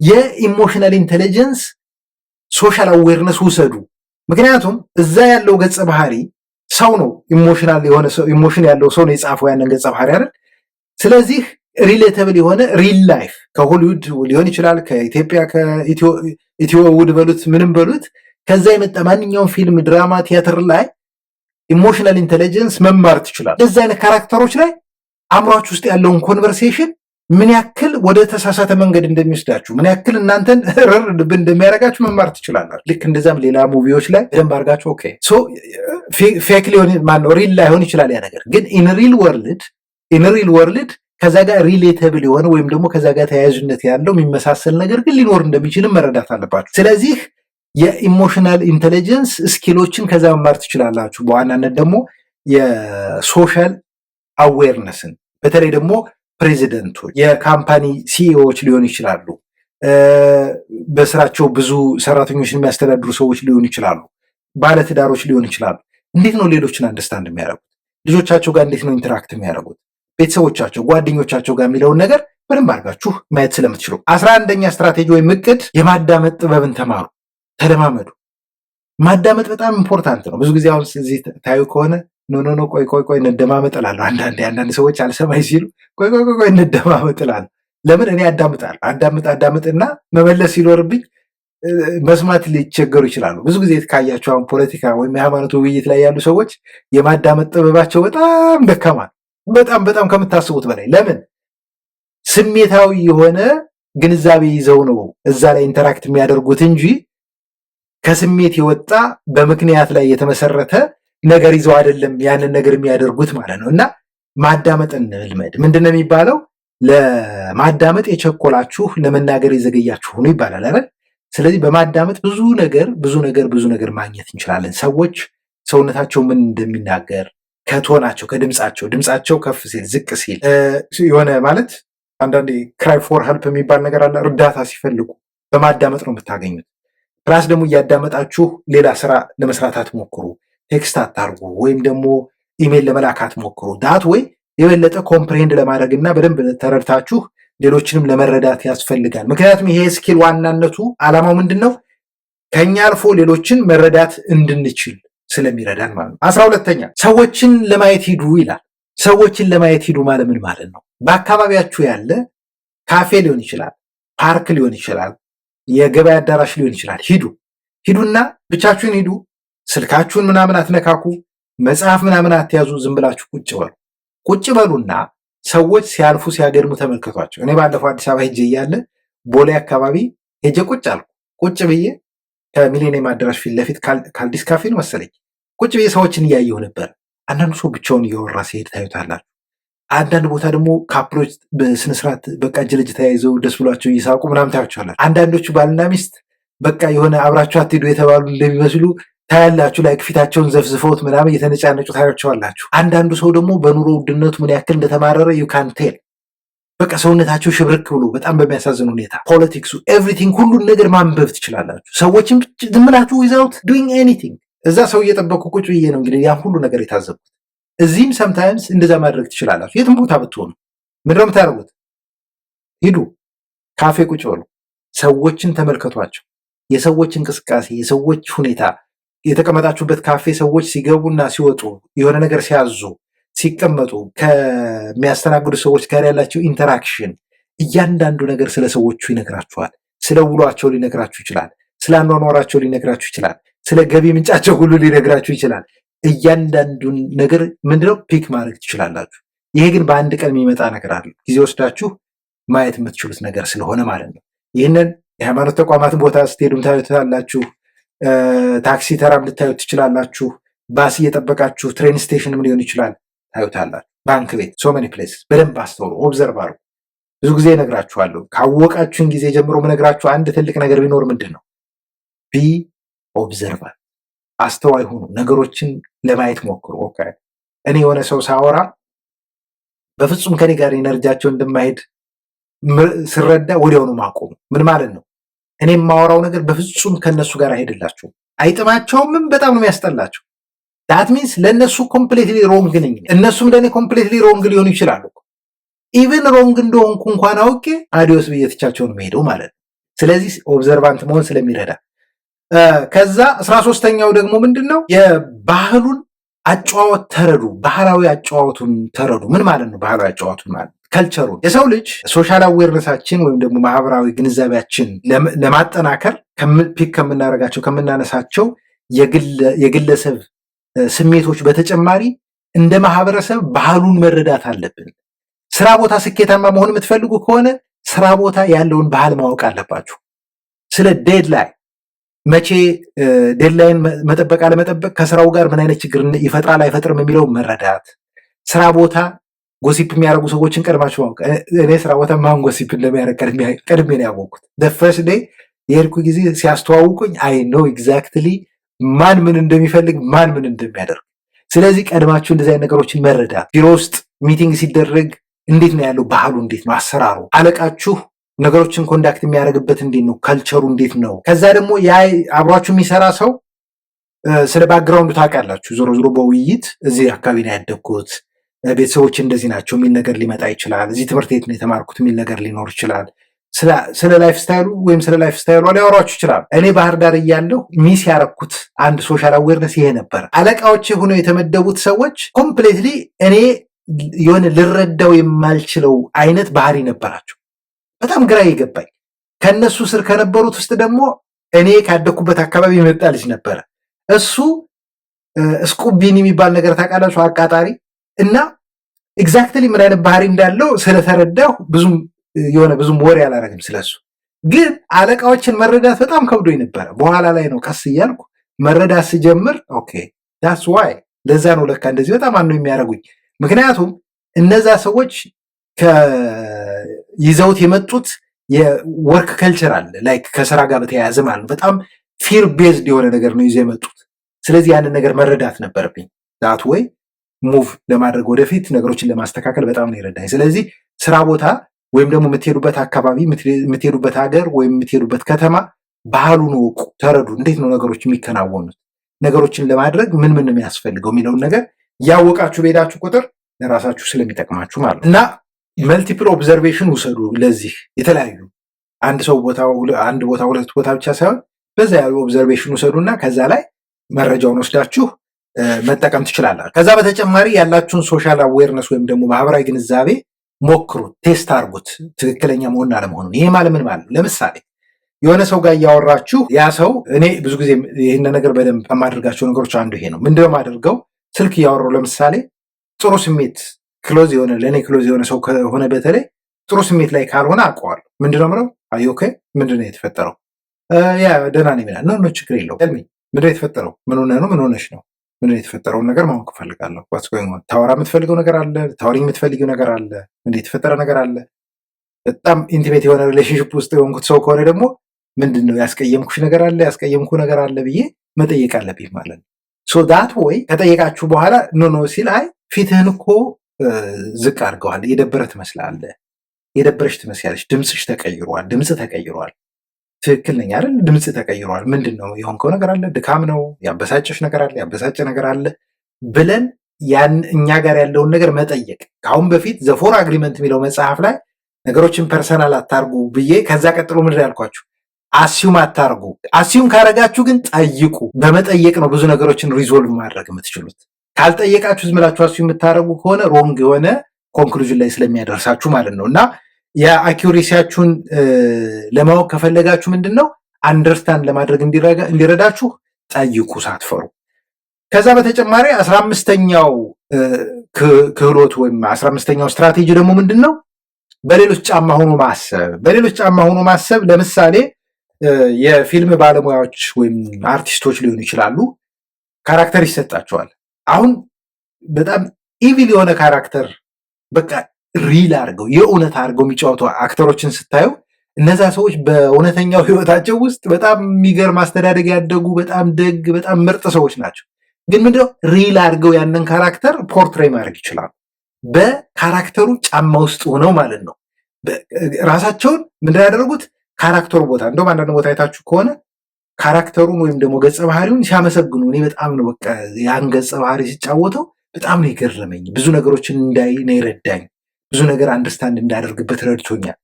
የ emotional intelligence፣ social awareness ውሰዱ። ምክንያቱም እዛ ያለው ገጸ ባህሪ ሰው ነው፣ emotional የሆነ emotion ያለው ሰው ነው የጻፈው ያንን ገጸ ባህሪ አይደል? ስለዚህ relatable የሆነ real life ከሆሊውድ ሊሆን ይችላል፣ ከኢትዮጵያ ከኢትዮውድ በሉት ምንም በሉት፣ ከዛ የመጣ ማንኛውም ፊልም፣ ድራማ፣ ቲያትር ላይ emotional intelligence መማር ትችላል። እንደዚ አይነት character ኦች ላይ አእምሯችሁ ውስጥ ያለውን conversation ምን ያክል ወደ ተሳሳተ መንገድ እንደሚወስዳችሁ፣ ምን ያክል እናንተን ርር ድብ እንደሚያደርጋችሁ መማር ትችላላችሁ። ልክ እንደዛም ሌላ movie ዎች ላይ በደንብ አድርጋችሁ፣ okay፣ so fake ሊሆን፣ ማነው፣ real ላይሆን ይችላል ያ ነገር፣ ግን in real world ከዛ ጋር relatable የሆነ ወይም ደግሞ ከዛ ጋር ተያያዥነት ያለው የሚመሳሰል ነገር ግን ሊኖር እንደሚችልም መረዳት አለባችሁ። ስለዚህ የ emotional intelligence skill ኦችን ከዛ መማር ትችላላችሁ። በዋናነት ደግሞ የ social awareness ን፣ በተለይ ደግሞ ፕሬዚደንቶች፣ የ company CEO ዎች ሊሆኑ ይችላሉ። በስራቸው ብዙ ሰራተኞችን የሚያስተዳድሩ ሰዎች ሊሆኑ ይችላሉ። ባለትዳሮች ሊሆኑ ይችላሉ። እንዴት ነው ሌሎችን understand የሚያደርጉት? ልጆቻቸው ጋር እንዴት ነው interact የሚያደርጉት? ቤተሰቦቻቸው፣ ጓደኞቻቸው ጋር የሚለውን ነገር በደንብ አድርጋችሁ ማየት ስለምትችሉ። 11ኛ ስትራቴጂ ወይም እቅድ፣ የማዳመጥ ጥበብን ተማሩ፣ ተለማመዱ። ማዳመጥ በጣም important ነው። ብዙ ጊዜ አሁን እዚህ ታዩ ከሆነ no, no, no፣ ቆይ ቆይ ቆይ እንደማመጥ እላለሁ። አንዳንድ ሰዎች አልሰማኝ ሲሉ ቆይ ቆይ ቆይ እንደማመጥ እላለሁ። ለምን? እኔ አዳምጣለሁ። አዳምጥ አዳምጥና መመለስ ሲኖርብኝ መስማት ሊቸገሩ ይችላሉ። ብዙ ጊዜ ካያቸው አሁን ፖለቲካ ወይም የሃይማኖት ውይይት ላይ ያሉ ሰዎች የማዳመጥ ጥበባቸው በጣም ደካማ፣ በጣም በጣም ከምታስቡት በላይ። ለምን? ስሜታዊ የሆነ ግንዛቤ ይዘው ነው እዛ ላይ interact የሚያደርጉት እንጂ ከስሜት የወጣ፣ በምክንያት ላይ የተመሰረተ ነገር ይዘው አይደለም ያንን ነገር የሚያደርጉት ማለት ነው። እና ማዳመጥ እንልመድ። ምንድን ነው የሚባለው? ለማዳመጥ የቸኮላችሁ ለመናገር የዘገያችሁ ሁኑ ይባላል አይደል? ስለዚህ በማዳመጥ ብዙ ነገር፣ ብዙ ነገር፣ ብዙ ነገር ማግኘት እንችላለን። ሰዎች ሰውነታቸው ምን እንደሚናገር፣ ከ tone ኣቸው፣ ከድምፃቸው፣ ድምፃቸው ከፍ ሲል ዝቅ ሲል፣ የሆነ ማለት አንዳንዴ cry for help የሚባል ነገር አለ። እርዳታ ሲፈልጉ በማዳመጥ ነው የምታገኙት። Plus ደግሞ እያዳመጣችሁ ሌላ ስራ ለመስራት አትሞክሩ። Text አታርጉ፣ ወይም ደግሞ ኢሜይል ለመላክ አትሞክሩ። That way የበለጠ comprehend ለማድረግ እና በደንብ ተረድታችሁ ሌሎችንም ለመረዳት ያስፈልጋል። ምክንያቱም ይሄ skill ዋናነቱ ዓላማው ምንድን ነው? ከኛ አልፎ ሌሎችን መረዳት እንድንችል ስለሚረዳን ማለት ነው። 12ኛ፣ ሰዎችን ለማየት ሂዱ ይላል። ሰዎችን ለማየት ሂዱ ማለት ምን ማለት ነው? በአካባቢያችሁ ያለ ካፌ ሊሆን ይችላል፣ ፓርክ ሊሆን ይችላል፣ የገበያ አዳራሽ ሊሆን ይችላል። ሂዱ፣ ሂዱና ብቻችሁን ሂዱ። ስልካችሁን ምናምን አትነካኩ፣ መጽሐፍ ምናምን አትያዙ። ዝም ብላችሁ ቁጭ በሉ። ቁጭ በሉና ሰዎች ሲያልፉ ሲያገድሙ ተመልከቷቸው። እኔ ባለፈው አዲስ አበባ ሄጄ እያለ ቦሌ አካባቢ ሄጄ ቁጭ አልኩ። ቁጭ ብዬ ከሚሌኒየም አዳራሽ ፊት ለፊት ካልዲስ ካፌ ነው መሰለኝ፣ ቁጭ ብዬ ሰዎችን እያየሁ ነበር። አንዳንዱ ሰው ብቻውን እያወራ ሲሄድ ታዩታላችሁ። አንዳንድ ቦታ ደግሞ couple ኦች በስነስርዓት በቃ እጅ ለእጅ ተያይዘው ደስ ብሏቸው እየሳቁ ምናምን ታያቸዋላችሁ። አንዳንዶቹ ባልና ሚስት በቃ የሆነ አብራችሁ አትሄዱ የተባሉ እንደሚመስሉ ታያላችሁ። Like ፊታቸውን ዘፍዝፈውት ምናምን እየተነጫነጩ ታያቸዋላችሁ። አንዳንዱ ሰው ደግሞ በኑሮ ውድነቱ ምን ያክል እንደተማረረ you can tell። በቃ ሰውነታቸው ሽብርክ ብሎ በጣም በሚያሳዝን ሁኔታ politics ኡ፣ everything፣ ሁሉን ነገር ማንበብ ትችላላችሁ። ሰዎችን ዝም ብላችሁ without doing anything። እዛ ሰው እየጠበኩ ቁጭ ብዬ ነው እንግዲህ ያን ሁሉ ነገር የታዘብኩት። እዚህም sometimes እንደዛ ማድረግ ትችላላችሁ። የትም ቦታ ብትሆኑ ምንድነው የምታደርጉት? ሂዱ ካፌ ቁጭ በሉ፣ ሰዎችን ተመልከቷቸው። የሰዎች እንቅስቃሴ፣ የሰዎች ሁኔታ፣ የተቀመጣችሁበት ካፌ ሰዎች ሲገቡና ሲወጡ፣ የሆነ ነገር ሲያዙ፣ ሲቀመጡ፣ ከሚያስተናግዱ ሰዎች ጋር ያላቸው interaction፣ እያንዳንዱ ነገር ስለ ሰዎቹ ይነግራችኋል። ስለ ውሏቸው ሊነግራችሁ ይችላል። ስለ አኗኗራቸው ሊነግራችሁ ይችላል። ስለ ገቢ ምንጫቸው ሁሉ ሊነግራችሁ ይችላል። እያንዳንዱን ነገር ምንድነው pick ማድረግ ትችላላችሁ። ይሄ ግን በአንድ ቀን የሚመጣ ነገር አይደለም። ጊዜ ወስዳችሁ ማየት የምትችሉት ነገር ስለሆነ ማለት ነው። ይህንን የሃይማኖት ተቋማትን ቦታ ስትሄዱም ታዩታላችሁ። ታክሲ ተራም ልታዩት ትችላላችሁ። ባስ እየጠበቃችሁ train station ም ሊሆን ይችላል ታዩታላችሁ። ባንክ ቤት፣ so many place በደንብ አስተውሉ፣ observe አድርጉ። ብዙ ጊዜ እነግራችኋለሁ። ካወቃችሁን ጊዜ ጀምሮ ምነግራችሁ አንድ ትልቅ ነገር ቢኖር ምንድን ነው? Be observer፣ አስተዋይ ሁኑ። ነገሮችን ለማየት ሞክሩ። Okay፣ እኔ የሆነ ሰው ሳወራ በፍጹም ከኔ ጋር energy ያቸው እንደማይሄድ ስረዳ ወዲያውኑ ማቆሙ ምን ማለት ነው? እኔ የማወራው ነገር በፍጹም ከነሱ ጋር አይሄድላቸውም፣ አይጥማቸውም፣ በጣም ነው የሚያስጠላቸው። That means ለእነሱ completely wrong ነኝ፣ እነሱም ለእኔ completely wrong ሊሆኑ ይችላሉ። Even wrong እንደሆንኩ እንኳን አውቄ adios ብዬ ትቻቸው ነው የምሄደው ማለት ነው። ስለዚህ observant መሆን ስለሚረዳ። ከዛ 13ኛው ደግሞ ምንድን ነው? የባህሉን አጨዋወት ተረዱ። ባህላዊ አጨዋወቱን ተረዱ። ምን ማለት ነው? ባህላዊ አጨዋወቱን ማለት culture ኡን። የሰው ልጅ social awareness ኣችን ወይም ደግሞ ማህበራዊ ግንዛቤያችን ለማጠናከር pick ከምናደርጋቸው፣ ከምናነሳቸው የግለሰብ ስሜቶች በተጨማሪ እንደ ማህበረሰብ ባህሉን መረዳት አለብን። ስራ ቦታ ስኬታማ መሆን የምትፈልጉ ከሆነ ስራ ቦታ ያለውን ባህል ማወቅ አለባችሁ። ስለ deadline፣ መቼ deadline መጠበቅ አለመጠበቅ ከስራው ጋር ምን አይነት ችግር ይፈጥራል አይፈጥርም የሚለው መረዳት፣ ስራ ቦታ gossip የሚያደርጉ ሰዎችን ቀድማችሁ ማወቅ። እኔ ስራ ቦታ ማን gossip እንደሚያደርግ ቀድሜ ነው ያወቅኩት። First day የሄድኩ ጊዜ ሲያስተዋውቁኝ I know exactly ማን ምን እንደሚፈልግ፣ ማን ምን እንደሚያደርግ። ስለዚህ ቀድማችሁ እንደዚህ አይነት ነገሮችን መረዳት፣ ቢሮ ውስጥ meeting ሲደረግ እንዴት ነው ያለው ባህሉ፣ እንዴት ነው አሰራሩ፣ አለቃችሁ ነገሮችን conduct የሚያደርግበት እንዴት ነው፣ culture ኡ እንዴት ነው። ከዛ ደግሞ ያ አብሯችሁ የሚሰራ ሰው ስለ background ኡ ታውቃላችሁ። ዞሮ ዞሮ በውይይት እዚህ አካባቢ ነው ያደግኩት፣ ቤተሰቦች እንደዚህ ናቸው የሚል ነገር ሊመጣ ይችላል። እዚህ ትምህርት ቤት ነው የተማርኩት የሚል ነገር ሊኖር ይችላል። ስለ lifestyle ኡ ወይም ስለ lifestyle ኧ ሊያወሯችሁ ይችላል። እኔ ባህር ዳር እያለሁ miss ያረኩት አንድ social awareness ይሄ ነበር። አለቃዎች ሆነው የተመደቡት ሰዎች completely እኔ የሆነ ልረዳው የማልችለው አይነት ባህሪ ነበራቸው። በጣም ግራ የገባኝ፣ ከእነሱ ስር ከነበሩት ውስጥ ደግሞ እኔ ካደግኩበት አካባቢ የመጣ ልጅ ነበረ። እሱ እስቁቢን የሚባል ነገር ታውቃላችሁ? አቃጣሪ። እና exactly ምን አይነት ባህሪ እንዳለው ስለተረዳሁ ብዙም የሆነ ብዙም ወሬ አላረግም ስለሱ። ግን አለቃዎችን መረዳት በጣም ከብዶኝ ነበረ። በኋላ ላይ ነው ቀስ እያልኩ መረዳት ስጀምር okay, that's why፣ ለዛ ነው ለካ እንደዚህ በጣም annoy የሚያደርጉኝ። ምክንያቱም እነዛ ሰዎች ይዘውት የመጡት የ work culture አለ፣ like ከስራ ጋር በተያያዘ ማለት ነው። በጣም fear based የሆነ ነገር ነው ይዘው የመጡት። ስለዚህ ያንን ነገር መረዳት ነበረብኝ። That way move ለማድረግ፣ ወደፊት ነገሮችን ለማስተካከል በጣም ነው የረዳኝ። ስለዚህ ስራ ቦታ ወይም ደግሞ የምትሄዱበት አካባቢ፣ የምትሄዱበት ሀገር ወይም የምትሄዱበት ከተማ ባህሉን እወቁ፣ ተረዱ። እንዴት ነው ነገሮች የሚከናወኑት፣ ነገሮችን ለማድረግ ምን ምን ነው የሚያስፈልገው የሚለውን ነገር ያወቃችሁ በሄዳችሁ ቁጥር ለራሳችሁ ስለሚጠቅማችሁ ማለት ነው። እና multiple observation ውሰዱ። ለዚህ የተለያዩ አንድ ሰው ቦታ፣ አንድ ቦታ፣ ሁለት ቦታ ብቻ ሳይሆን በዛ ያሉ observation ውሰዱ እና ከዛ ላይ መረጃውን ወስዳችሁ መጠቀም ትችላላችሁ። ከዛ በተጨማሪ ያላችሁን social awareness ወይም ደግሞ ማህበራዊ ግንዛቤ ሞክሩት፣ test አድርጉት ትክክለኛ መሆኑን አለመሆኑን። ይሄ ማለት ምን ማለት ነው? ለምሳሌ የሆነ ሰው ጋር እያወራችሁ ያ ሰው፣ እኔ ብዙ ጊዜ ይህን ነገር በደንብ ከማደርጋቸው ነገሮች አንዱ ይሄ ነው። ምንድነው የማደርገው? ስልክ እያወራሁ ለምሳሌ ጥሩ ስሜት Close የሆነ፣ ለእኔ close የሆነ ሰው ከሆነ፣ በተለይ ጥሩ ስሜት ላይ ካልሆነ አውቀዋለሁ። ምንድነው የምለው? "Are you okay? ምንድነው የተፈጠረው?" "Yeah፣ ደህና ነኝ" ይላል። "No፣ ችግር የለውም። Tell me፣ ምንድነው የተፈጠረው? ምን ሆነህ ነው? ምን ሆነሽ ነው? ምንድነው የተፈጠረውን ነገር ማወቅ እፈልጋለሁ። What's going on? ታወራ የምትፈልገው ነገር አለ? ታወሪኝ የምትፈልጊው ነገር አለ? ምንድን የተፈጠረ ነገር አለ?" በጣም intimate የሆነ relationship ውስጥ የሆንኩት ሰው ከሆነ ደግሞ ምንድን ነው፣ ያስቀየምኩሽ ነገር አለ፣ ያስቀየምኩ ነገር አለ ብዬ መጠየቅ አለብኝ ማለት ነው። So that way ከጠየቃችሁ በኋላ "No፣ no" ሲል፣ አይ ፊትህን እኮ ዝቅ አድርገዋል፣ የደበረ ትመስላለህ፣ የደበረሽ ትመስያለሽ፣ ድምፅሽ ተቀይሯል፣ ድምፅ ተቀይሯል። ትክክል ነኝ አይደል? ድምፅ ተቀይሯል። ምንድን ነው የሆንከው ነገር አለ? ድካም ነው? ያበሳጨሽ ነገር አለ? ያበሳጨ ነገር አለ? ብለን ያን እኛ ጋር ያለውን ነገር መጠየቅ። ከአሁን በፊት The Four Agreement የሚለው መጽሐፍ ላይ ነገሮችን personal አታርጉ ብዬ ከዛ ቀጥሎ ምንድን ያልኳችሁ? Assume አታርጉ። Assume ካረጋችሁ ግን ጠይቁ። በመጠየቅ ነው ብዙ ነገሮችን resolve ማድረግ የምትችሉት። ካልጠየቃችሁ፣ ዝም ብላችሁ assume የምታደርጉ ከሆነ wrong የሆነ conclusion ላይ ስለሚያደርሳችሁ ማለት ነው። እና የ accuracy ያችሁን ለማወቅ ከፈለጋችሁ ምንድን ነው፣ understand ለማድረግ እንዲረዳችሁ ጠይቁ ሳትፈሩ። ከዛ በተጨማሪ 15ኛው ክህሎት ወይም 15ኛው ስትራቴጂ ደግሞ ምንድን ነው? በሌሎች ጫማ ሆኖ ማሰብ። በሌሎች ጫማ ሆኖ ማሰብ ለምሳሌ የፊልም ባለሙያዎች ወይም አርቲስቶች ሊሆኑ ይችላሉ። Character ይሰጣቸዋል። አሁን በጣም evil የሆነ character በቃ real አድርገው፣ የእውነት አድርገው የሚጫወቱ actor ኦችን ስታዩ እነዛ ሰዎች በእውነተኛው ህይወታቸው ውስጥ በጣም የሚገርም አስተዳደግ ያደጉ፣ በጣም ደግ፣ በጣም ምርጥ ሰዎች ናቸው። ግን ምንድነው፣ real አድርገው ያንን character portray ማድረግ ይችላሉ። በ character ኡ ጫማ ውስጥ ሆነው ማለት ነው። ራሳቸውን ምንድን ያደረጉት character ኡ ቦታ። እንደውም አንዳንድ ቦታ አይታችሁ ከሆነ character ኡን ወይም ደግሞ ገጸ ባህሪውን ሲያመሰግኑ፣ እኔ በጣም ነው፣ በቃ ያን ገጸ ባህሪ ሲጫወተው በጣም ነው የገረመኝ። ብዙ ነገሮችን እንዳይ ነው የረዳኝ። ብዙ ነገር understand እንዳደርግበት ረድቶኛል።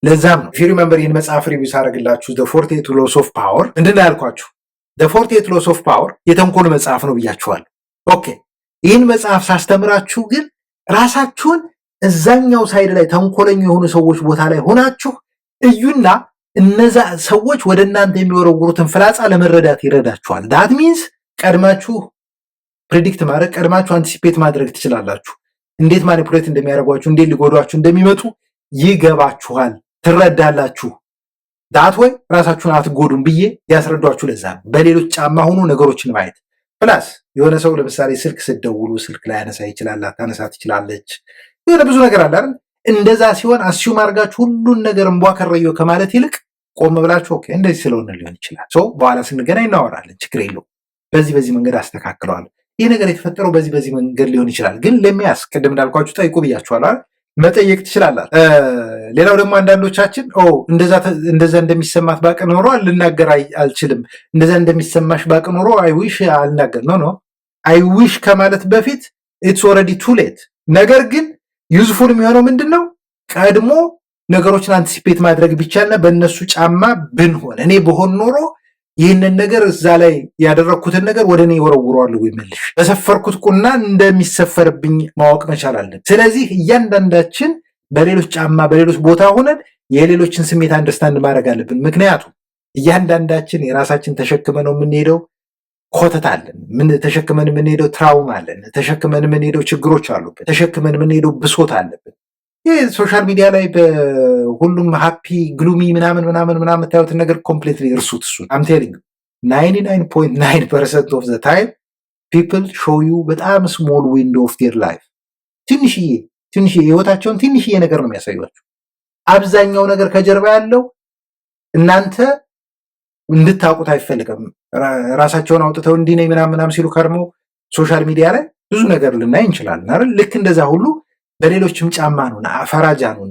ለዛም ነው፣ if you remember፣ ይህን መጽሐፍ review ሳደርግላችሁ The 48 Laws of Power ምንድን ነው ያልኳችሁ? The 48 Laws of Power የተንኮል መጽሐፍ ነው ብያችኋለሁ። Okay፣ ይህን መጽሐፍ ሳስተምራችሁ ግን ራሳችሁን እዛኛው side ላይ፣ ተንኮለኛ የሆኑ ሰዎች ቦታ ላይ ሆናችሁ እዩና እነዛ ሰዎች ወደ እናንተ የሚወረውሩትን ፍላጻ ለመረዳት ይረዳችኋል። That means ቀድማችሁ predict ማድረግ፣ ቀድማችሁ anticipate ማድረግ ትችላላችሁ። እንዴት manipulate እንደሚያደርጓችሁ፣ እንዴት ሊጎዷችሁ እንደሚመጡ ይገባችኋል፣ ትረዳላችሁ። That way ራሳችሁን አትጎዱም ብዬ ያስረዷችሁ ለዛ ነው። በሌሎች ጫማ ሆኖ ነገሮችን ማየት። Plus የሆነ ሰው ለምሳሌ ስልክ ስትደውሉ ስልክ ላያነሳ ይችላል፣ ላታነሳ ትችላለች። የሆነ ብዙ ነገር አለ አይደል? እንደዛ ሲሆን assume አድርጋችሁ ሁሉን ነገር እንቧ ከረዮ ከማለት ይልቅ ቆም ብላችሁ okay፣ እንደዚህ ስለሆነ ሊሆን ይችላል፣ so በኋላ ስንገናኝ እናወራለን፣ ችግር የለውም፣ በዚህ በዚህ መንገድ አስተካክለዋል፣ ይህ ነገር የተፈጠረው በዚህ በዚህ መንገድ ሊሆን ይችላል። ግን ለሚያስ ቅድም እንዳልኳችሁ ጠይቁ ብያችኋል አይደል? መጠየቅ ትችላላችሁ። ሌላው ደግሞ አንዳንዶቻችን ኦ እንደዛ እንደሚሰማት ባቅ ኖሮ ልናገር አልችልም፣ እንደዛ እንደሚሰማሽ ባቅ ኖሮ I wish አልናገር። No፣ no፣ I wish ከማለት በፊት it's already too late። ነገር ግን useful የሚሆነው ምንድን ነው? ቀድሞ ነገሮችን anticipate ማድረግ ቢቻልና በእነሱ ጫማ ብንሆን፣ እኔ ብሆን ኖሮ ይህንን ነገር እዛ ላይ ያደረግኩትን ነገር ወደ እኔ ይወረውረዋል ወይ መልሽ፣ በሰፈርኩት ቁና እንደሚሰፈርብኝ ማወቅ መቻል አለብን። ስለዚህ እያንዳንዳችን በሌሎች ጫማ፣ በሌሎች ቦታ ሆነን የሌሎችን ስሜት understand ማድረግ አለብን። ምክንያቱም እያንዳንዳችን የራሳችን ተሸክመን ነው የምንሄደው። ኮተት አለን። ምን ተሸክመን የምንሄደው trauma አለን። ተሸክመን የምንሄደው ችግሮች አሉብን። ተሸክመን የምንሄደው ብሶት አለብን። ይህ social media ላይ በሁሉም happy gloomy ምናምን ምናምን ምናምን የምታዩትን ነገር completely እርሱት። እሱን I'm telling፣ 99.9% of the time people show you በጣም small window of their life። ትንሽዬ ትንሽዬ ህይወታቸውን ትንሽዬ ነገር ነው የሚያሳዩአችሁ። አብዛኛው ነገር ከጀርባ ያለው እናንተ እንድታውቁት አይፈልግም። ራሳቸውን አውጥተው እንዲህ ነኝ ምናምን ምናምን ሲሉ ከርሞ social media ላይ ብዙ ነገር ልናይ እንችላለን አይደል? ልክ እንደዛ ሁሉ በሌሎችም ጫማ አንሁን፣ ፈራጅ አንሁን፣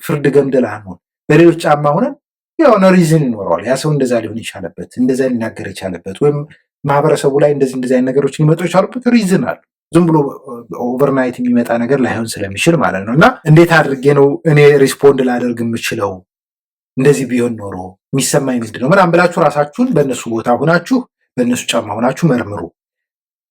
ፍርድ ገምድል አንሁን። በሌሎች ጫማ ሆነን የሆነ reason ይኖረዋል። ያ ሰው እንደዛ ሊሆን የቻለበት፣ እንደዛ ሊናገር የቻለበት ወይም ማህበረሰቡ ላይ እንደዚህ እንደዚህ አይነት ነገሮች ሊመጡ የቻሉበት reason አሉ። ዝም ብሎ overnight የሚመጣ ነገር ላይሆን ስለሚችል ማለት ነው። እና እንዴት አድርጌ ነው እኔ respond ላደርግ የምችለው፣ እንደዚህ ቢሆን ኖሮ የሚሰማኝ ምንድን ነው ምናምን ብላችሁ ራሳችሁን በእነሱ ቦታ ሆናችሁ፣ በእነሱ ጫማ ሆናችሁ መርምሩ።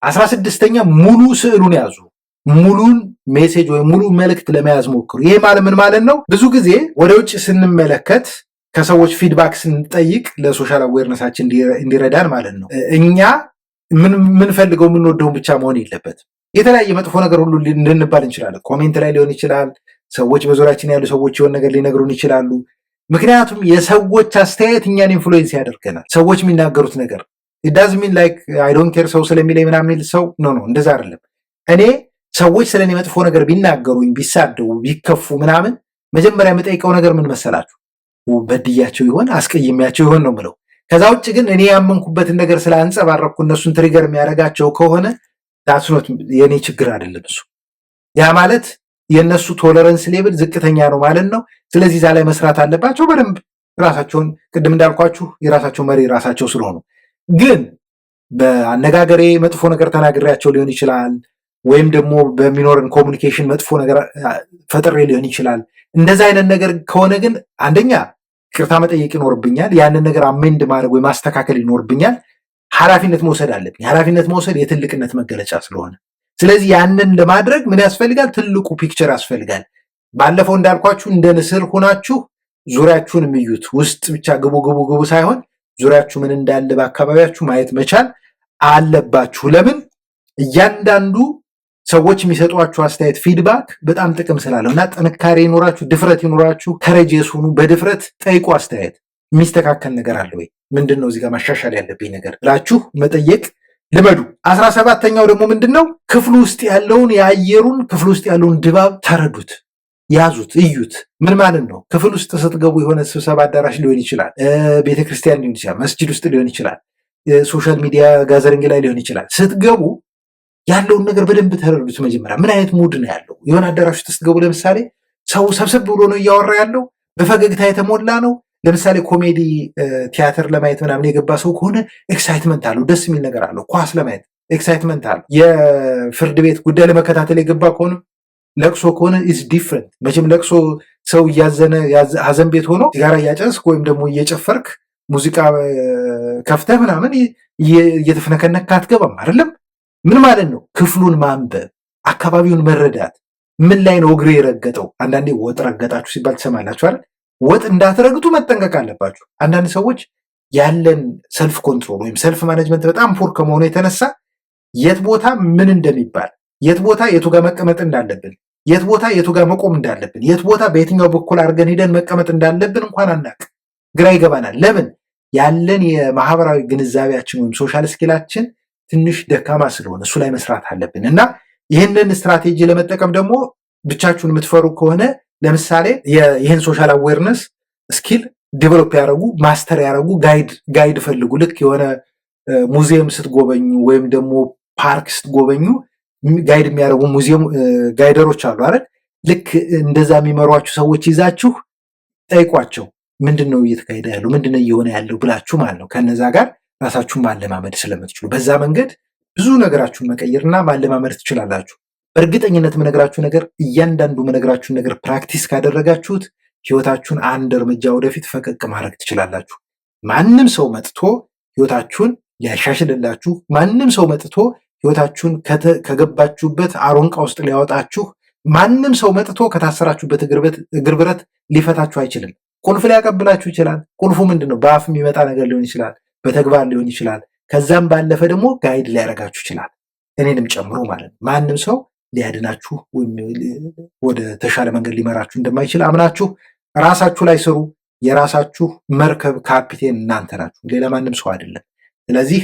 16ኛ፣ ሙሉ ስዕሉን ያዙ። ሙሉን message ወይም ሙሉ መልእክት ለመያዝ ሞክሩ። ይሄ ማለት ምን ማለት ነው? ብዙ ጊዜ ወደ ውጭ ስንመለከት፣ ከሰዎች feedback ስንጠይቅ ለ social awareness ኣችን እንዲረዳን ማለት ነው። እኛ የምንፈልገው የምንወደውን ብቻ መሆን የለበትም። የተለያየ መጥፎ ነገር ሁሉ ልንባል እንችላለን። Comment ላይ ሊሆን ይችላል። ሰዎች፣ በዙሪያችን ያሉ ሰዎች የሆነ ነገር ሊነግሩን ይችላሉ። ምክንያቱም የሰዎች አስተያየት እኛን influence ያደርገናል። ሰዎች የሚናገሩት ነገር doesn't mean like I don't care ሰው ስለሚለኝ ምናምን የሚል ሰው፣ no, no፣ እንደዛ አይደለም። እኔ ሰዎች ስለኔ መጥፎ ነገር ቢናገሩኝ፣ ቢሳደቡ፣ ቢከፉ ምናምን መጀመሪያ የምጠይቀው ነገር ምን መሰላችሁ? በድያቸው ይሆን፣ አስቀይሜያቸው ይሆን ነው ምለው። ከዛ ውጭ ግን እኔ ያመንኩበትን ነገር ስላንጸባረቅኩ እነሱን trigger የሚያደርጋቸው ከሆነ that's not የእኔ ችግር አይደለም እሱ። ያ ማለት የእነሱ tolerance level ዝቅተኛ ነው ማለት ነው። ስለዚህ እዛ ላይ መስራት አለባቸው በደንብ ራሳቸውን። ቅድም እንዳልኳችሁ የራሳቸው መሪ ራሳቸው ስለሆኑ። ግን በአነጋገሬ መጥፎ ነገር ተናግሬያቸው ሊሆን ይችላል፣ ወይም ደግሞ በሚኖረን communication መጥፎ ነገር ፈጥሬ ሊሆን ይችላል። እንደዛ አይነት ነገር ከሆነ ግን አንደኛ ይቅርታ መጠየቅ ይኖርብኛል። ያንን ነገር amend ማድረግ ወይ ማስተካከል ይኖርብኛል። ኃላፊነት መውሰድ አለብኝ። ኃላፊነት መውሰድ የትልቅነት መገለጫ ስለሆነ፣ ስለዚህ ያንን ለማድረግ ምን ያስፈልጋል? ትልቁ picture ያስፈልጋል። ባለፈው እንዳልኳችሁ እንደ ንስር ሆናችሁ ዙሪያችሁን የሚዩት፣ ውስጥ ብቻ ግቡ ግቡ ግቡ ሳይሆን ዙሪያችሁ ምን እንዳለ በአካባቢያችሁ ማየት መቻል አለባችሁ። ለምን? እያንዳንዱ ሰዎች የሚሰጧችሁ አስተያየት፣ feedback በጣም ጥቅም ስላለው እና ጥንካሬ ይኖራችሁ፣ ድፍረት ይኖራችሁ፣ courageous ሁኑ። በድፍረት ጠይቁ አስተያየት። የሚስተካከል ነገር አለ ወይ? ምንድን ነው እዚህ ጋር ማሻሻል ያለብኝ ነገር ብላችሁ መጠየቅ ልመዱ። 17ኛው ደግሞ ምንድን ነው? ክፍሉ ውስጥ ያለውን የአየሩን፣ ክፍሉ ውስጥ ያለውን ድባብ ተረዱት፣ ያዙት፣ እዩት። ምን ማለት ነው? ክፍል ውስጥ ስትገቡ የሆነ ስብሰባ አዳራሽ ሊሆን ይችላል፣ ቤተክርስቲያን ሊሆን ይችላል፣ መስጂድ ውስጥ ሊሆን ይችላል፣ social media gathering ላይ ሊሆን ይችላል። ስትገቡ ያለውን ነገር በደንብ ተረዱት። መጀመሪያ ምን አይነት mood ነው ያለው? የሆነ አዳራሽ ውስጥ ስትገቡ ለምሳሌ ሰው ሰብሰብ ብሎ ነው እያወራ ያለው፣ በፈገግታ የተሞላ ነው። ለምሳሌ ኮሜዲ ቲያትር ለማየት ምናምን የገባ ሰው ከሆነ excitement አለው፣ ደስ የሚል ነገር አለው። ኳስ ለማየት excitement አለው። የፍርድ ቤት ጉዳይ ለመከታተል የገባ ከሆነ፣ ለቅሶ ከሆነ is different። መቼም ለቅሶ ሰው እያዘነ ሀዘን ቤት ሆኖ ሲጋራ እያጨስክ ወይም ደግሞ እየጨፈርክ፣ ሙዚቃ ከፍተህ ምናምን እየተፍነከነክ አትገባም፣ አይደለም? ምን ማለት ነው? ክፍሉን ማንበብ፣ አካባቢውን መረዳት፣ ምን ላይ ነው እግሬ የረገጠው? አንዳንዴ ወጥ ረገጣችሁ ሲባል ትሰማላችሁ አይደል? ወጥ እንዳትረግጡ መጠንቀቅ አለባችሁ። አንዳንድ ሰዎች ያለን self control ወይም self management በጣም poor ከመሆኑ የተነሳ የት ቦታ ምን እንደሚባል፣ የት ቦታ የቱ ጋር መቀመጥ እንዳለብን፣ የት ቦታ የቱ ጋር መቆም እንዳለብን፣ የት ቦታ በየትኛው በኩል አድርገን ሄደን መቀመጥ እንዳለብን እንኳን አናቅ፣ ግራ ይገባናል። ለምን? ያለን የማህበራዊ ግንዛቤያችን ወይም social skill ኣችን ትንሽ ደካማ ስለሆነ እሱ ላይ መስራት አለብን። እና ይህንን ስትራቴጂ ለመጠቀም ደግሞ ብቻችሁን የምትፈሩ ከሆነ ለምሳሌ ይህን social awareness skill develop ያደረጉ፣ master ያደረጉ guide ፈልጉ። ልክ የሆነ ሙዚየም ስትጎበኙ ወይም ደግሞ ፓርክ ስትጎበኙ guide የሚያደርጉ ሙዚየም guider ኦች አሉ አይደል? ልክ እንደዛ የሚመሯችሁ ሰዎች ይዛችሁ ጠይቋቸው። ምንድን ነው እየተካሄደ ያለው፣ ምንድን ነው እየሆነ ያለው ብላችሁ ማለት ነው። ከነዛ ጋር ራሳችሁን ማለማመድ ስለምትችሉ በዛ መንገድ ብዙ ነገራችሁን መቀየርና ማለማመድ ትችላላችሁ። በእርግጠኝነት የምነግራችሁ ነገር፣ እያንዳንዱ የምነግራችሁን ነገር practice ካደረጋችሁት ህይወታችሁን አንድ እርምጃ ወደፊት ፈቀቅ ማድረግ ትችላላችሁ። ማንም ሰው መጥቶ ህይወታችሁን ሊያሻሽልላችሁ፣ ማንም ሰው መጥቶ ህይወታችሁን ከገባችሁበት አሮንቃ ውስጥ ሊያወጣችሁ፣ ማንም ሰው መጥቶ ከታሰራችሁበት እግር ብረት ሊፈታችሁ አይችልም። ቁልፍ ሊያቀብላችሁ ይችላል። ቁልፉ ምንድን ነው? በአፍ የሚመጣ ነገር ሊሆን ይችላል፣ በተግባር ሊሆን ይችላል። ከዛም ባለፈ ደግሞ guide ሊያደርጋችሁ ይችላል፣ እኔንም ጨምሮ ማለት ነው። ማንም ሰው ሊያድናችሁ ወይም ወደ ተሻለ መንገድ ሊመራችሁ እንደማይችል አምናችሁ ራሳችሁ ላይ ስሩ። የራሳችሁ መርከብ ካፒቴን እናንተ ናችሁ፣ ሌላ ማንም ሰው አይደለም። ስለዚህ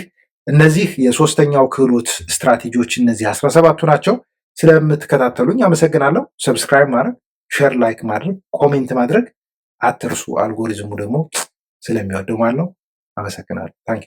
እነዚህ የሶስተኛው ክህሎት ስትራቴጂዎች እነዚህ 17ቱ ናቸው። ስለምትከታተሉኝ አመሰግናለሁ። Subscribe ማድረግ፣ share፣ like ማድረግ፣ comment ማድረግ አትርሱ። አልጎሪዝሙ ደግሞ ስለሚወደው ማለት ነው። አመሰግናለሁ። Thank you.